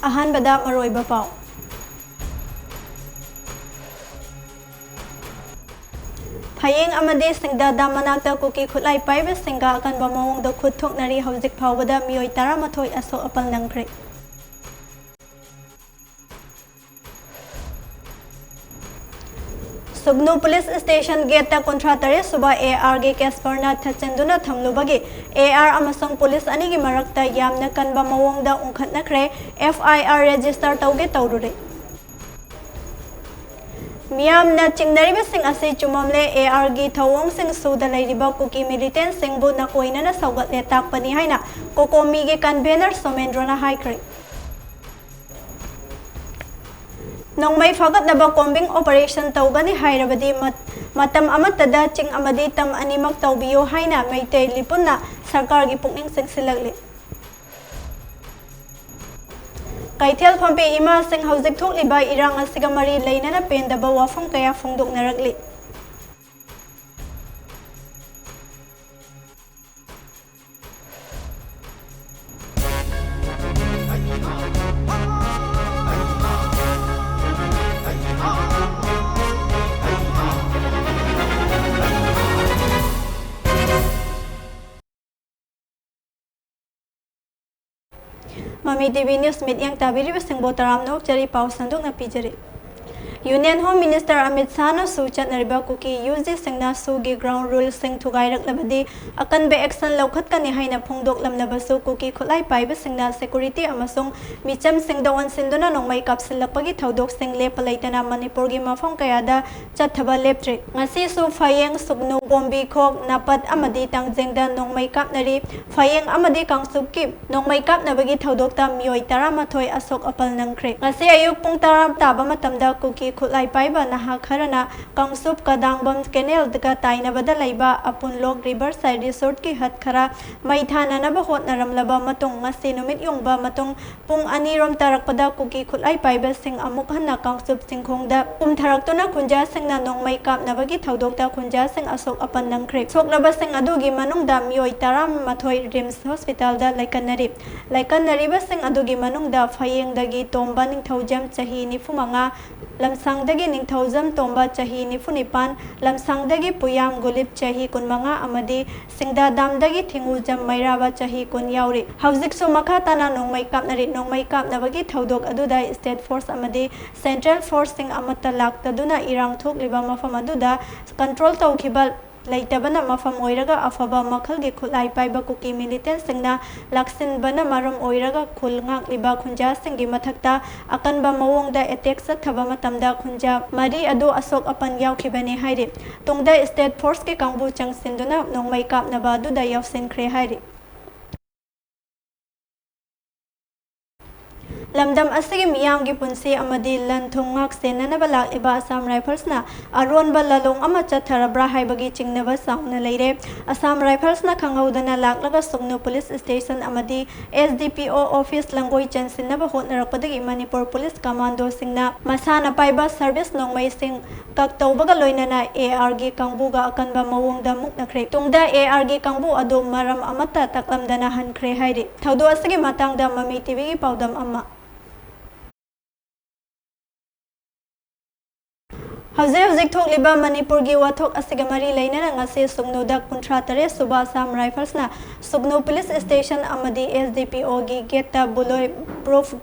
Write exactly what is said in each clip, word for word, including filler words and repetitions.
ꯑꯍꯥꯟꯕꯗ ꯃꯔꯨꯑꯣꯏꯕ ꯄꯥꯎ꯫ ꯐꯌꯦꯡ ꯑꯃꯗꯤ ꯁꯤꯡꯗꯥ ꯗꯥꯝ ꯃꯅꯥꯛꯇ ꯀꯨꯀꯤ ꯈꯨꯠꯂꯥꯏ ꯄꯥꯏꯕꯁꯤꯡꯒ ꯑꯀꯟꯕ ꯃꯑꯣꯡꯗ ꯈꯨꯠ ꯊꯣꯛꯅꯔꯤ꯫ ꯍꯧꯖꯤꯛ ꯐꯥꯎꯕꯗ ꯃꯤꯑꯣꯏ ꯇꯔꯥꯃꯥꯊꯣꯏ ꯑꯁꯣꯛ ꯑꯄꯜ ꯅꯪꯈ꯭ꯔꯦ꯫ ꯁꯨꯒꯅꯨ ꯄꯨꯂꯤꯁ ꯁ꯭ꯇꯦꯁꯟ ꯒꯦꯠꯇ ꯀꯨꯟꯊ꯭ꯔꯥ ꯇꯔꯦꯠ ꯁꯨꯕ ꯑꯦ ꯑꯥꯔꯒꯤ ꯀꯦꯁꯄꯔꯅ ꯊꯠꯆꯤꯟꯗꯨꯅ ꯊꯝꯂꯨꯕꯒꯤ ꯑꯦ ꯑꯥꯔ ꯑꯃꯁꯨꯡ ꯄꯨꯂꯤꯁ ꯑꯅꯤꯒꯤ ꯃꯔꯛꯇ ꯌꯥꯝꯅ ꯀꯟꯕ ꯃꯑꯣꯡꯗ ꯎꯪꯈꯠꯅꯈ꯭ꯔꯦ꯫ ꯑꯦꯐ ꯑꯥꯏ ꯑꯥꯔ ꯔꯦꯖꯤꯁꯇꯔ ꯇꯧꯒꯦ ꯇꯧꯔꯨꯔꯦ꯫ ꯃꯤꯌꯥꯝꯅ ꯆꯤꯡꯅꯔꯤꯕꯁꯤꯡ ꯑꯁꯤ ꯆꯨꯝꯃꯝꯂꯦ꯫ ꯑꯦ ꯑꯥꯔꯒꯤ ꯊꯧꯑꯣꯡꯁꯤꯡ ꯁꯨꯗ ꯂꯩꯔꯤꯕ ꯀꯨꯀꯤ ꯃꯤꯂꯤꯇꯦꯟꯁꯤꯡꯕꯨ ꯅꯀꯣꯏꯅꯅ ꯁꯧꯒꯠꯂꯦ ꯇꯥꯛꯄꯅꯤ ꯍꯥꯏꯅ ꯀꯣꯀꯣꯃꯤꯒꯤ ꯀꯟꯚꯦꯅꯔ ꯁꯣꯃꯦꯟꯗ꯭ꯔꯣꯅ ꯍꯥꯏꯈ꯭ꯔꯦ꯫ ꯅꯣꯡꯃꯩ ꯐꯥꯒꯠꯅꯕ ꯀꯣꯝꯕꯤꯡ ꯑꯣꯄꯔꯦꯁꯟ ꯇꯧꯒꯅꯤ ꯍꯥꯏꯔꯕꯗꯤ ꯃꯠ-, ꯃꯇꯝ ꯑꯃꯠꯇꯗ ꯆꯤꯡ ꯑꯃꯗꯤ ꯇꯝ ꯑꯅꯤꯃꯛ ꯇꯧꯕꯤꯌꯨ ꯍꯥꯏꯅ ꯃꯩꯇꯩ ꯂꯤꯄꯨꯟꯅ ꯁꯔꯀꯥꯔꯒꯤ ꯄꯨꯛꯅꯤꯡ ꯆꯤꯡꯁꯤꯜꯂꯛꯂꯤ꯫ ꯀꯩꯊꯦꯜ ꯐꯝꯄꯤ ꯏꯃꯥꯁꯤꯡ ꯍꯧꯖꯤꯛ ꯊꯣꯛꯂꯤꯕ ꯏꯔꯥꯡ ꯑꯁꯤꯒ ꯃꯔꯤ ꯂꯩꯅꯅ ꯄꯦꯟꯗꯕ ꯋꯥꯐꯝ ꯀꯌꯥ ꯐꯣꯡꯗꯣꯛꯅꯔꯛꯂꯤ꯫ ꯃꯃꯤ ꯇꯤ ꯚꯤ ꯅ꯭ꯌꯨꯁ ꯃꯤꯠꯌꯦꯡ ꯇꯥꯕꯤꯔꯤꯕꯁꯤꯡꯕꯨ ꯇꯔꯥꯝꯅ ꯑꯣꯛꯆꯔꯤ꯫ ꯄꯥꯎ ꯁꯟꯗꯣꯛꯅ ꯄꯤꯖꯔꯤ꯫ ꯌꯨꯅꯤꯌꯟ ꯍꯣꯝ ꯃꯤꯅꯤꯁꯇꯔ ꯑꯃꯤꯠ ꯁꯥꯍꯅꯁꯨ ꯆꯠꯅꯔꯤꯕ ꯀꯨꯀꯤ ꯌꯨ ꯖꯤꯁꯤꯡꯅ ꯁꯨꯒꯤ ꯒ꯭ꯔꯥꯎꯟ ꯔꯨꯜꯁꯤꯡ ꯊꯨꯒꯥꯏꯔꯛꯂꯕꯗꯤ ꯑꯀꯟꯕ ꯑꯦꯛꯁꯟ ꯂꯧꯈꯠꯀꯅꯤ ꯍꯥꯏꯅ ꯐꯣꯡꯗꯣꯛꯂꯝꯂꯕꯁꯨ, ꯀꯨꯀꯤ ꯈꯨꯠꯂꯥꯏ ꯄꯥꯏꯕꯁꯤꯡꯅ ꯁꯦꯀꯨꯔꯤꯇꯤ ꯑꯃꯁꯨꯡ ꯃꯤꯆꯝꯁꯤꯡꯗ ꯑꯣꯟꯁꯤꯟꯗꯨꯅ ꯅꯣꯡꯃꯩ ꯀꯥꯞꯁꯤꯜꯂꯛꯄꯒꯤ ꯊꯧꯗꯣꯛꯁꯤꯡ ꯂꯦꯞꯄ ꯂꯩꯇꯅ ꯃꯅꯤꯄꯨꯔꯒꯤ ꯃꯐꯝ ꯀꯌꯥꯗ ꯆꯠꯊꯕ ꯂꯦꯞꯇ꯭ꯔꯤ꯫ ꯉꯁꯤꯁꯨ ꯐꯌꯦꯡ, ꯁꯨꯒꯅꯨ, ꯕꯣꯝꯕꯤꯈꯣꯛ, ꯅꯥꯄꯠ ꯑꯃꯗꯤ ꯇꯥꯡꯖꯦꯡꯗ ꯅꯣꯡꯃꯩ ꯀꯥꯞꯅꯔꯤ꯫ ꯐꯌꯦꯡ ꯑꯃꯗꯤ ꯀꯥꯡꯆꯨꯞꯀꯤ ꯅꯣꯡꯃꯩ ꯀꯥꯞꯅꯕꯒꯤ ꯊꯧꯗꯣꯛꯇ ꯃꯤꯑꯣꯏ ꯇꯔꯥꯃꯥꯊꯣꯏ ꯑꯁꯣꯛ ꯑꯄꯜ ꯅꯪꯈ꯭ꯔꯦ꯫ ꯉꯁꯤ ꯑꯌꯨꯛ ꯄꯨꯡ ꯇꯔꯥ ꯇꯥꯕ ꯃꯇꯝꯗ ꯀꯨꯀꯤ ꯈꯨꯠꯂꯥꯏ ꯄꯥꯏꯕ ꯅꯍꯥ ꯈꯔꯅ ꯀꯥꯡꯆꯨꯞ ꯀꯗꯥꯡꯕꯝ ꯀꯦꯅꯦꯜꯒ ꯇꯥꯏꯅꯕꯗ ꯂꯩꯕ ꯑꯄꯨꯟꯂꯣꯛ ꯔꯤꯚꯔ ꯁꯥꯏꯗ ꯔꯤꯁꯣꯔꯠꯀꯤ ꯍꯠ ꯈꯔ ꯃꯩ ꯊꯥꯅꯅꯕ ꯍꯣꯠꯅꯔꯝꯂꯕ ꯃꯇꯨꯡ, ꯉꯁꯤ ꯅꯨꯃꯤꯠ ꯌꯨꯡꯕ ꯃꯇꯨꯡ ꯄꯨꯡ ꯑꯅꯤꯔꯣꯝ ꯇꯥꯔꯛꯄꯗ ꯀꯨꯀꯤ ꯈꯨꯠꯂꯥꯏ ꯄꯥꯏꯕꯁꯤꯡ ꯑꯃꯨꯛ ꯍꯟꯅ ꯀꯥꯡꯆꯨꯞ ꯆꯤꯡꯈꯣꯡꯗ ꯀꯨꯝꯊꯔꯛꯇꯨꯅ ꯈꯨꯟꯖꯥꯁꯤꯡꯅ ꯅꯣꯡꯃꯩ ꯀꯥꯞꯅꯕꯒꯤ ꯊꯧꯗꯣꯛꯇ ꯈꯨꯟꯖꯥꯁꯤꯡ ꯑꯁꯣꯛ ꯑꯄꯟ ꯅꯪꯈ꯭ꯔꯦ꯫ ꯁꯣꯛꯂꯕꯁꯤꯡ ꯑꯗꯨꯒꯤ ꯃꯅꯨꯡꯗ ꯃꯤꯑꯣꯏ ꯇꯔꯥꯃꯥꯊꯣꯏ ꯔꯤꯝꯁ ꯍꯣꯁꯄꯤꯇꯥꯜꯗ ꯂꯩꯀꯠꯅꯔꯤ꯫ ꯂꯩꯀꯠꯅꯔꯤꯕꯁꯤꯡ ꯑꯗꯨꯒꯤ ꯃꯅꯨꯡꯗ ꯐꯌꯦꯡꯗꯒꯤ ꯇꯣꯝꯕ ꯅꯤꯡꯊꯧꯖꯝ, ꯆꯍꯤ ꯅꯤꯐꯨ ꯃꯉꯥ, ꯂꯝꯁꯥꯡꯗꯒꯤ ꯅꯤꯡꯊꯧꯖꯝ ꯇꯣꯝꯕ, ꯆꯍꯤ ꯅꯤꯐꯨ ꯅꯤꯄꯥꯟ, ꯂꯝꯁꯥꯡꯗꯒꯤ ꯄꯨꯌꯥꯝ ꯒꯨꯂꯤꯞ, ꯆꯍꯤ ꯀꯨꯟꯃꯉꯥ, ꯑꯃꯗꯤ ꯁꯤꯡꯗꯥꯗꯥꯝꯗꯒꯤ ꯊꯤꯡꯉꯨꯖꯝ ꯃꯩꯔꯥꯕ, ꯆꯍꯤ ꯀꯨꯟ ꯌꯥꯎꯔꯤ꯫ ꯍꯧꯖꯤꯛꯁꯨ ꯃꯈꯥ ꯇꯥꯅ ꯅꯣꯡꯃꯩ ꯀꯥꯞꯅꯔꯤ꯫ ꯅꯣꯡꯃꯩ ꯀꯥꯞꯅꯕꯒꯤ ꯊꯧꯗꯣꯛ ꯑꯗꯨꯗ ꯁ꯭ꯇꯦꯠ ꯐꯣꯔꯁ ꯑꯃꯗꯤ ꯁꯦꯟꯇ꯭ꯔꯦꯜ ꯐꯣꯔꯁꯁꯤꯡ ꯑꯃꯠꯇ ꯂꯥꯛꯇꯗꯨꯅ ꯏꯔꯥꯡ ꯊꯣꯛꯂꯤꯕ ꯃꯐꯝ ꯑꯗꯨꯗ ꯀꯟꯇ꯭ꯔꯣꯜ ꯇꯧꯈꯤꯕ ꯂꯩꯇꯕꯅ ꯃꯐꯝ ꯑꯣꯏꯔꯒ ꯑꯐꯕ ꯃꯈꯜꯒꯤ ꯈꯨꯠꯂꯥꯏ ꯄꯥꯏꯕ ꯀꯨꯀꯤ ꯃꯤꯂꯤꯇꯦꯟꯁꯤꯡꯅ ꯂꯥꯛꯁꯤꯟꯕꯅ ꯃꯔꯝ ꯑꯣꯏꯔꯒ ꯈꯨꯜ ꯉꯥꯛꯂꯤꯕ ꯈꯨꯟꯖꯥꯁꯤꯡꯒꯤ ꯃꯊꯛꯇ ꯑꯀꯟꯕ ꯃꯑꯣꯡꯗ ꯑꯦꯇꯦꯛ ꯆꯠꯊꯕ ꯃꯇꯝꯗ ꯈꯨꯟꯖꯥ ꯃꯔꯤ ꯑꯗꯨ ꯑꯁꯣꯛ ꯑꯄꯟ ꯌꯥꯎꯈꯤꯕꯅꯤ ꯍꯥꯏꯔꯤ꯫ ꯇꯨꯡꯗ ꯁ꯭ꯇꯦꯠ ꯐꯣꯔꯁꯀꯤ ꯀꯥꯡꯕꯨ ꯆꯪꯁꯤꯟꯗꯨꯅ ꯅꯣꯡꯃꯩ ꯀꯥꯞꯅꯕ ꯑꯗꯨꯗ ꯌꯥꯎꯁꯤꯟꯈ꯭ꯔꯦ ꯍꯥꯏꯔꯤ꯫ ꯂꯝꯗꯝ ꯑꯁꯤꯒꯤ ꯃꯤꯌꯥꯝꯒꯤ ꯄꯨꯟꯁꯤ ꯑꯃꯗꯤ ꯂꯟ ꯊꯨꯝ ꯉꯥꯛ ꯁꯦꯟꯅꯅꯕ ꯂꯥꯛꯂꯤꯕ ꯑꯁꯥꯝ ꯔꯥꯏꯐꯜꯁꯅ ꯑꯔꯣꯟꯕ ꯂꯥꯂꯣꯡ ꯑꯃ ꯆꯠꯊꯔꯕ꯭ꯔꯥ ꯍꯥꯏꯕꯒꯤ ꯆꯤꯡꯅꯕ ꯆꯥꯎꯅ ꯂꯩꯔꯦ꯫ ꯑꯁꯥꯝ ꯔꯥꯏꯐꯜꯁꯅ ꯈꯪꯍꯧꯗꯅ ꯂꯥꯛꯂꯒ ꯁꯨꯒꯅꯨ ꯄꯨꯂꯤꯁ ꯁ꯭ꯇꯦꯁꯟ ꯑꯃꯗꯤ ꯑꯦꯁ ꯗꯤ ꯄꯤ ꯑꯣ ꯑꯣꯐꯤꯁ ꯂꯪꯒꯣꯏ ꯆꯟꯁꯤꯟꯅꯕ ꯍꯣꯠꯅꯔꯛꯄꯗꯒꯤ ꯃꯅꯤꯄꯨꯔ ꯄꯨꯂꯤꯁ ꯀꯃꯥꯟꯗꯣꯁꯤꯡꯅ ꯃꯁꯥꯅ ꯄꯥꯏꯕ ꯁꯔꯚꯤꯁ ꯅꯣꯡꯃꯩꯁꯤꯡ ꯀꯛ ꯇꯧꯕꯒ ꯂꯣꯏꯅꯅ ꯑꯦ ꯑꯥꯔꯒꯤ ꯀꯥꯡꯕꯨꯒ ꯑꯀꯟꯕ ꯃꯑꯣꯡꯗ ꯃꯨꯛꯅꯈ꯭ꯔꯦ꯫ ꯇꯨꯡꯗ ꯑꯦ ꯑꯥꯔꯒꯤ ꯀꯥꯡꯕꯨ ꯑꯗꯨ ꯃꯔꯝ ꯑꯃꯠꯇ ꯇꯥꯛꯂꯝꯗꯅ ꯍꯟꯈ꯭ꯔꯦ ꯍꯥꯏꯔꯤ꯫ ꯊꯧꯗꯣꯛ ꯑꯁꯤꯒꯤ ꯃꯇꯥꯡꯗ ꯃꯃꯤ ꯇꯤꯚꯤꯒꯤ ꯄꯥꯎꯗꯝ ꯑꯃ꯫ ꯍꯧꯖꯤꯛ ꯍꯧꯖꯤꯛ ꯊꯣꯛꯂꯤꯕ ꯃꯅꯤꯄꯨꯔꯒꯤ ꯋꯥꯊꯣꯛ ꯑꯁꯤꯒ ꯃꯔꯤ ꯂꯩꯅꯅ ꯉꯁꯤ ꯁꯨꯒꯅꯨꯗ ꯀꯨꯟꯊ꯭ꯔꯥ ꯇꯔꯦꯠ ꯁꯨꯕ ꯑꯁꯥꯝ ꯔꯥꯏꯐꯜꯁꯅ ꯁꯨꯒꯅꯨ ꯄꯨꯂꯤꯁ ꯁ꯭ꯇꯦꯁꯟ ꯑꯃꯗꯤ ꯑꯦꯁ ꯗꯤ ꯄꯤ ꯑꯣꯒꯤ ꯒꯦꯠꯇ ꯕꯨꯂꯣꯏ ꯄ꯭ꯔꯨꯐ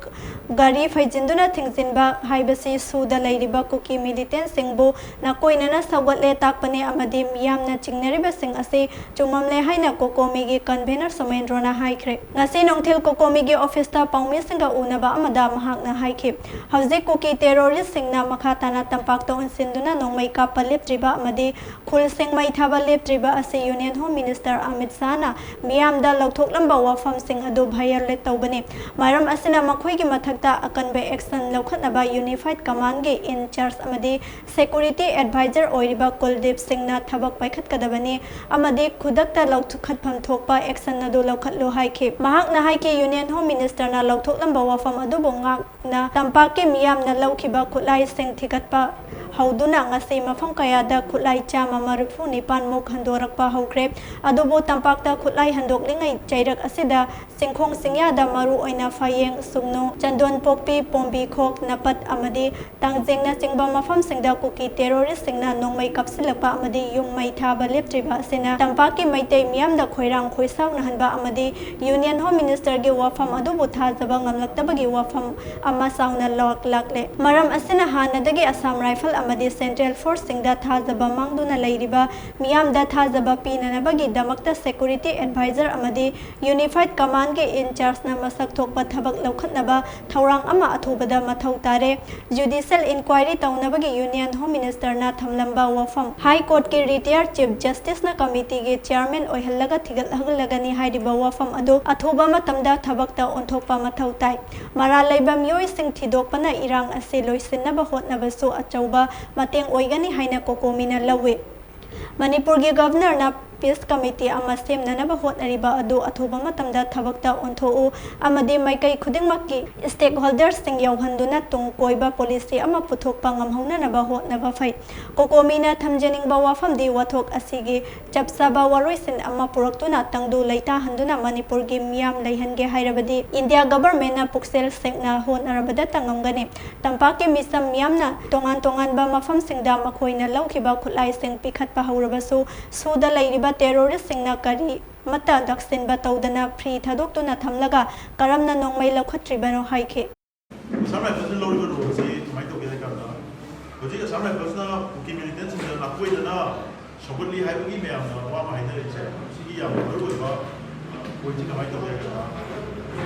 ꯒꯥꯔꯤ ꯐꯩꯖꯤꯟꯗꯨꯅ ꯊꯤꯡꯖꯤꯟꯕ ꯍꯥꯏꯕꯁꯤ ꯁꯨꯗ ꯂꯩꯔꯤꯕ ꯀꯨꯀꯤ ꯃꯤꯂꯤꯇꯦꯟꯁꯤꯡꯕꯨ ꯅꯥꯀꯣꯏꯅꯅ ꯁꯧꯒꯠꯂꯦ ꯇꯥꯛꯄꯅꯤ ꯑꯃꯗꯤ ꯃꯤꯌꯥꯝꯅ ꯆꯤꯡꯅꯔꯤꯕꯁꯤꯡ ꯑꯁꯤ ꯆꯨꯝꯃꯝꯂꯦ ꯍꯥꯏꯅ ꯀꯣꯀꯣꯃꯤꯒꯤ ꯀꯟꯚꯦꯅꯔ ꯁꯣꯃꯦꯟꯗ꯭ꯔꯣꯅ ꯍꯥꯏꯈ꯭ꯔꯦ꯫ ꯉꯁꯤ ꯅꯨꯡꯊꯤꯜ ꯀꯣꯀꯣꯃꯤꯒꯤ ꯑꯣꯐꯤꯁꯇ ꯄꯥꯎꯃꯤꯁꯤꯡꯒ ꯎꯅꯕ ꯑꯃꯗ ꯃꯍꯥꯛꯅ ꯍꯥꯏꯈꯤ, ꯍꯧꯖꯤꯛ ꯀꯨꯀꯤ ꯇꯦꯔꯣꯔꯤꯁꯁꯤꯡꯅ ꯃꯈꯥ ꯇꯥꯅ ꯇꯝꯄꯥꯛꯇ ꯑꯣꯟꯁꯤꯟ ꯗꯨꯅ ꯅꯣꯡꯃꯩ ꯀꯥꯞꯄ ꯂꯦꯞꯇ꯭ꯔꯤꯕ ꯑꯃꯗꯤ ꯈꯨꯜꯁꯤꯡ ꯃꯩ ꯊꯥꯕ ꯂꯦꯞꯇ꯭ꯔꯤꯕ ꯑꯁꯤ Union Home Minister ꯑꯃꯤꯠ ꯁꯥꯍꯅ ꯃꯤꯌꯥꯝꯗ ꯂꯧꯊꯣꯛꯂꯝꯕ ꯋꯥꯐꯝꯁꯤꯡ ꯑꯗꯨ violate ꯇꯧꯕꯅꯤ꯫ ꯃꯔꯝ ꯑꯁꯤꯅ ꯃꯈꯣꯏꯒꯤ ꯃꯊꯛꯇ ꯑꯀꯟꯕ action ꯂꯧꯈꯠꯅꯕ Unified Commandꯒꯤ in charge ꯑꯃꯗꯤ security advisor ꯑꯣꯏꯔꯤꯕ ꯀꯨꯜꯗꯤꯞ ꯁꯤꯡꯅ ꯊꯕꯛ ꯄꯥꯏꯈꯠꯀꯗꯕꯅꯤ ꯑꯃꯗꯤ ꯈꯨꯗꯛꯇ ꯂꯧꯈꯠꯐꯝ ꯊꯣꯛꯄ action ꯑꯗꯨ ꯂꯧꯈꯠꯂꯨ ꯍꯥꯏꯈꯤ꯫ ꯃꯍꯥꯛꯅ ꯍꯥꯏꯈꯤ, Union Home Ministerꯅ ꯂꯧꯊꯣꯛꯂꯝꯕ ꯋꯥꯐꯝ ꯑꯗꯨꯕꯨ ꯉꯥꯛꯅ ꯇꯝꯄꯥꯛꯀꯤ ꯃꯤꯌꯥꯝꯅ ꯂꯧꯈꯤꯕ ꯈꯨꯠꯂꯥꯏꯁꯤꯡ ꯊꯤꯒꯠꯄ ꯍꯧꯗꯨꯅ ꯉꯁꯤ ꯃꯐꯝ ꯀꯌꯥꯗ ꯈꯨꯠꯂꯥꯏ ꯆꯥꯝꯃ ꯃꯔꯤꯐꯨ ꯅꯤꯄꯥꯟ ꯃꯨꯛ ꯍꯟꯗꯣꯔꯛꯄ ꯍꯧꯈ꯭ꯔꯦ꯫ ꯑꯗꯨꯕꯨ ꯇꯝꯄꯥꯛꯇ ꯈꯨꯠꯂꯥꯏ ꯍꯟꯗꯣꯛꯂꯤꯉꯩ ꯆꯩꯔꯛ ꯑꯁꯤꯗ ꯆꯤꯡꯈꯣꯡ ꯆꯤꯡꯌꯥꯗ ꯃꯔꯨ ꯑꯣꯏꯅ ꯐꯌꯦꯡ, ꯁꯨꯡꯅꯨ, ꯆꯟꯗꯣꯟ ꯄꯣꯛꯄꯤ, ꯄꯣꯝꯕꯤ ꯈꯣꯛ, ꯅꯄꯠ ꯑꯃꯗꯤ ꯇꯥꯡꯖꯦꯡꯅꯆꯤꯡꯕ ꯃꯐꯝꯁꯤꯡꯗ ꯀꯨꯀꯤ terroristꯁꯤꯡꯅ ꯅꯣꯡꯃꯩ ꯀꯥꯞꯁꯤꯜꯂꯛꯄ ꯑꯃꯗꯤ ꯌꯨꯝ ꯃꯩ ꯊꯥꯕ ꯂꯦꯞꯇ꯭ꯔꯤꯕ ꯑꯁꯤꯅ ꯇꯝꯄꯥꯛꯀꯤ ꯃꯩꯇꯩ ꯃꯤꯌꯥꯝꯗ ꯈꯣꯏꯔꯥꯡ ꯈꯣꯏꯁꯥꯎꯅꯍꯟꯕ ꯑꯃꯗꯤ Union Home Ministerꯒꯤ ꯋꯥꯐꯝ ꯑꯗꯨꯕꯨ ꯊꯥꯖꯕ ꯉꯝꯂꯛꯇꯕꯒꯤ ꯋꯥꯐꯝ ꯑꯃ ꯆꯥꯎꯅ ꯂꯥꯛ-, ꯂꯥꯛꯂꯦ꯫ ꯃꯔꯝ ꯑꯁꯤꯅ ꯍꯥꯟꯅꯗꯒꯤ Assam Rifle ꯑꯃꯗꯤ Central Forceꯁꯤꯡꯗ ꯊꯥꯖꯕ ꯃꯥꯡꯗꯨꯅ ꯂꯩꯔꯤꯕ ꯃꯤꯌꯥꯝꯗ ꯊꯥꯖꯕ ꯄꯤꯅꯅꯕꯒꯤꯗꯃꯛꯇ security advisor ꯑꯃꯗꯤ Unified Commandꯒꯤ in chargeꯅ ꯃꯁꯛ ꯊꯣꯛꯄ ꯊꯕꯛ ꯂꯧꯈꯠꯅꯕ ꯊꯧꯔꯥꯡ ꯑꯃ ꯑꯊꯨꯕꯗ ꯃꯊꯧ ꯇꯥꯔꯦ꯫ Judicial inquiry ꯇꯧꯅꯕꯒꯤ Union Home Ministerꯅ ꯊꯝꯂꯝꯕ ꯋꯥꯐꯝ, High Courtꯀꯤ retired Chief Justiceꯅ committeeꯒꯤ chairman ꯑꯣꯏꯍꯜꯂꯒ ꯊꯤꯒꯠꯍꯜꯂꯒꯅꯤ ꯍꯥꯏꯔꯤꯕ ꯋꯥꯐꯝ ꯑꯗꯨ ꯑꯊꯨꯕ ꯃꯇꯝꯗ ꯊꯕꯛꯇ ꯑꯣꯟꯊꯣꯛꯄ ꯃꯊꯧ ꯇꯥꯏ꯫ ꯃꯔꯥꯜ ꯂꯩꯕ ꯃꯤꯑꯣꯏꯁꯤꯡ ꯊꯤꯗꯣꯛꯄꯅ ꯏꯔꯥꯡ ꯑꯁꯤ ꯂꯣꯏꯁꯤꯟꯅꯕ ꯍꯣꯠꯅꯕꯁꯨ ꯑꯆꯧꯕ ꯃꯇꯦꯡ ꯑꯣꯏꯒꯅꯤ ꯍꯥꯏꯅ COCOMIꯅ ꯂꯧꯏ꯫ ꯃꯅꯤꯄꯨꯔꯒꯤ Governorꯅ peace committee ꯑꯃ ꯁꯦꯝꯅꯅꯕ ꯍꯣꯠꯅꯔꯤꯕ ꯑꯗꯨ ꯑꯊꯨꯕ ꯃꯇꯝꯗ ꯊꯕꯛꯇ ꯑꯣꯟꯊꯣꯛꯎ ꯑꯃꯗꯤ ꯃꯥꯏꯀꯩ ꯈꯨꯗꯤꯡꯃꯛꯀꯤ stakeholderꯁꯤꯡ ꯌꯧꯍꯟꯗꯨꯅ ꯇꯨꯡ ꯀꯣꯏꯕ policy ꯑꯃ ꯄꯨꯊꯣꯛꯄ ꯉꯝꯍꯧꯅꯅꯕ ꯍꯣꯠꯅꯕ ꯐꯩ꯫ COCOMIꯅ ꯊꯝꯖꯅꯤꯡꯕ ꯋꯥꯐꯝꯗꯤ ꯋꯥꯊꯣꯛ ꯑꯁꯤꯒꯤ ꯆꯞ ꯆꯥꯕ ꯋꯥꯔꯣꯏꯁꯤꯟ ꯑꯃ ꯄꯨꯔꯛꯇꯨꯅ ꯇꯪꯗꯨ ꯂꯩꯇꯥꯍꯟꯗꯨꯅ ꯃꯅꯤꯄꯨꯔꯒꯤ ꯃꯤꯌꯥꯝ ꯂꯩꯍꯟꯒꯦ ꯍꯥꯏꯔꯕꯗꯤ India Governmentꯅ ꯄꯨꯛꯆꯦꯜ ꯁꯦꯡꯅ ꯍꯣꯠꯅꯔꯕꯗꯇ ꯉꯝꯒꯅꯤ꯫ ꯇꯝꯄꯥꯛꯀꯤ ꯃꯤꯆꯝ ꯃꯤꯌꯥꯝꯅ ꯇꯣꯉꯥꯟ ꯇꯣꯉꯥꯟꯕ ꯃꯐꯝꯁꯤꯡꯗ ꯃꯈꯣꯏꯅ ꯂꯧꯈꯤꯕ ꯈꯨꯠꯂꯥꯏꯁꯤꯡ ꯄꯤꯈꯠꯄ ꯍꯧꯔꯕꯁꯨ ꯁꯨꯗ ꯂꯩꯔꯤꯕ terroristꯁꯤꯡꯅ ꯀꯔꯤꯃꯠꯇ ꯂꯥꯛꯁꯤꯟꯕ ꯇꯧꯗꯅ free ꯊꯥꯗꯣꯛꯇꯨꯅ ꯊꯝꯂꯒ ꯀꯔꯝꯅ ꯅꯣꯡꯃꯩ ꯂꯧꯈꯠꯇ꯭ꯔꯤꯕꯅꯣ ꯍꯥꯏꯈꯤ꯫ Assam Riflesꯅ ꯂꯧꯔꯤꯕ roleꯁꯤ ꯀꯃꯥꯏꯅ ꯇꯧꯒꯦ ꯍꯥꯏ ꯀꯥꯟꯗ, ꯍꯧꯖꯤꯛ Assam Riflesꯅ ꯀꯨꯀꯤ militantꯁꯤꯡꯗ ꯂꯥꯛꯄꯣꯏꯗꯅ ꯁꯧꯒꯠꯂꯤ ꯍꯥꯏꯕꯒꯤ ꯃꯌꯥꯝꯅ ꯋꯥ ꯑꯃ ꯍꯥꯏꯅꯔꯤꯁꯦ, ꯁꯤꯒꯤ ꯌꯥꯝꯅ ꯃꯔꯨꯑꯣꯏꯕ pointꯁꯤ ꯀꯃꯥꯏꯅ ꯇꯧꯒꯦ ꯍꯥꯏ ꯀꯥꯟꯗ,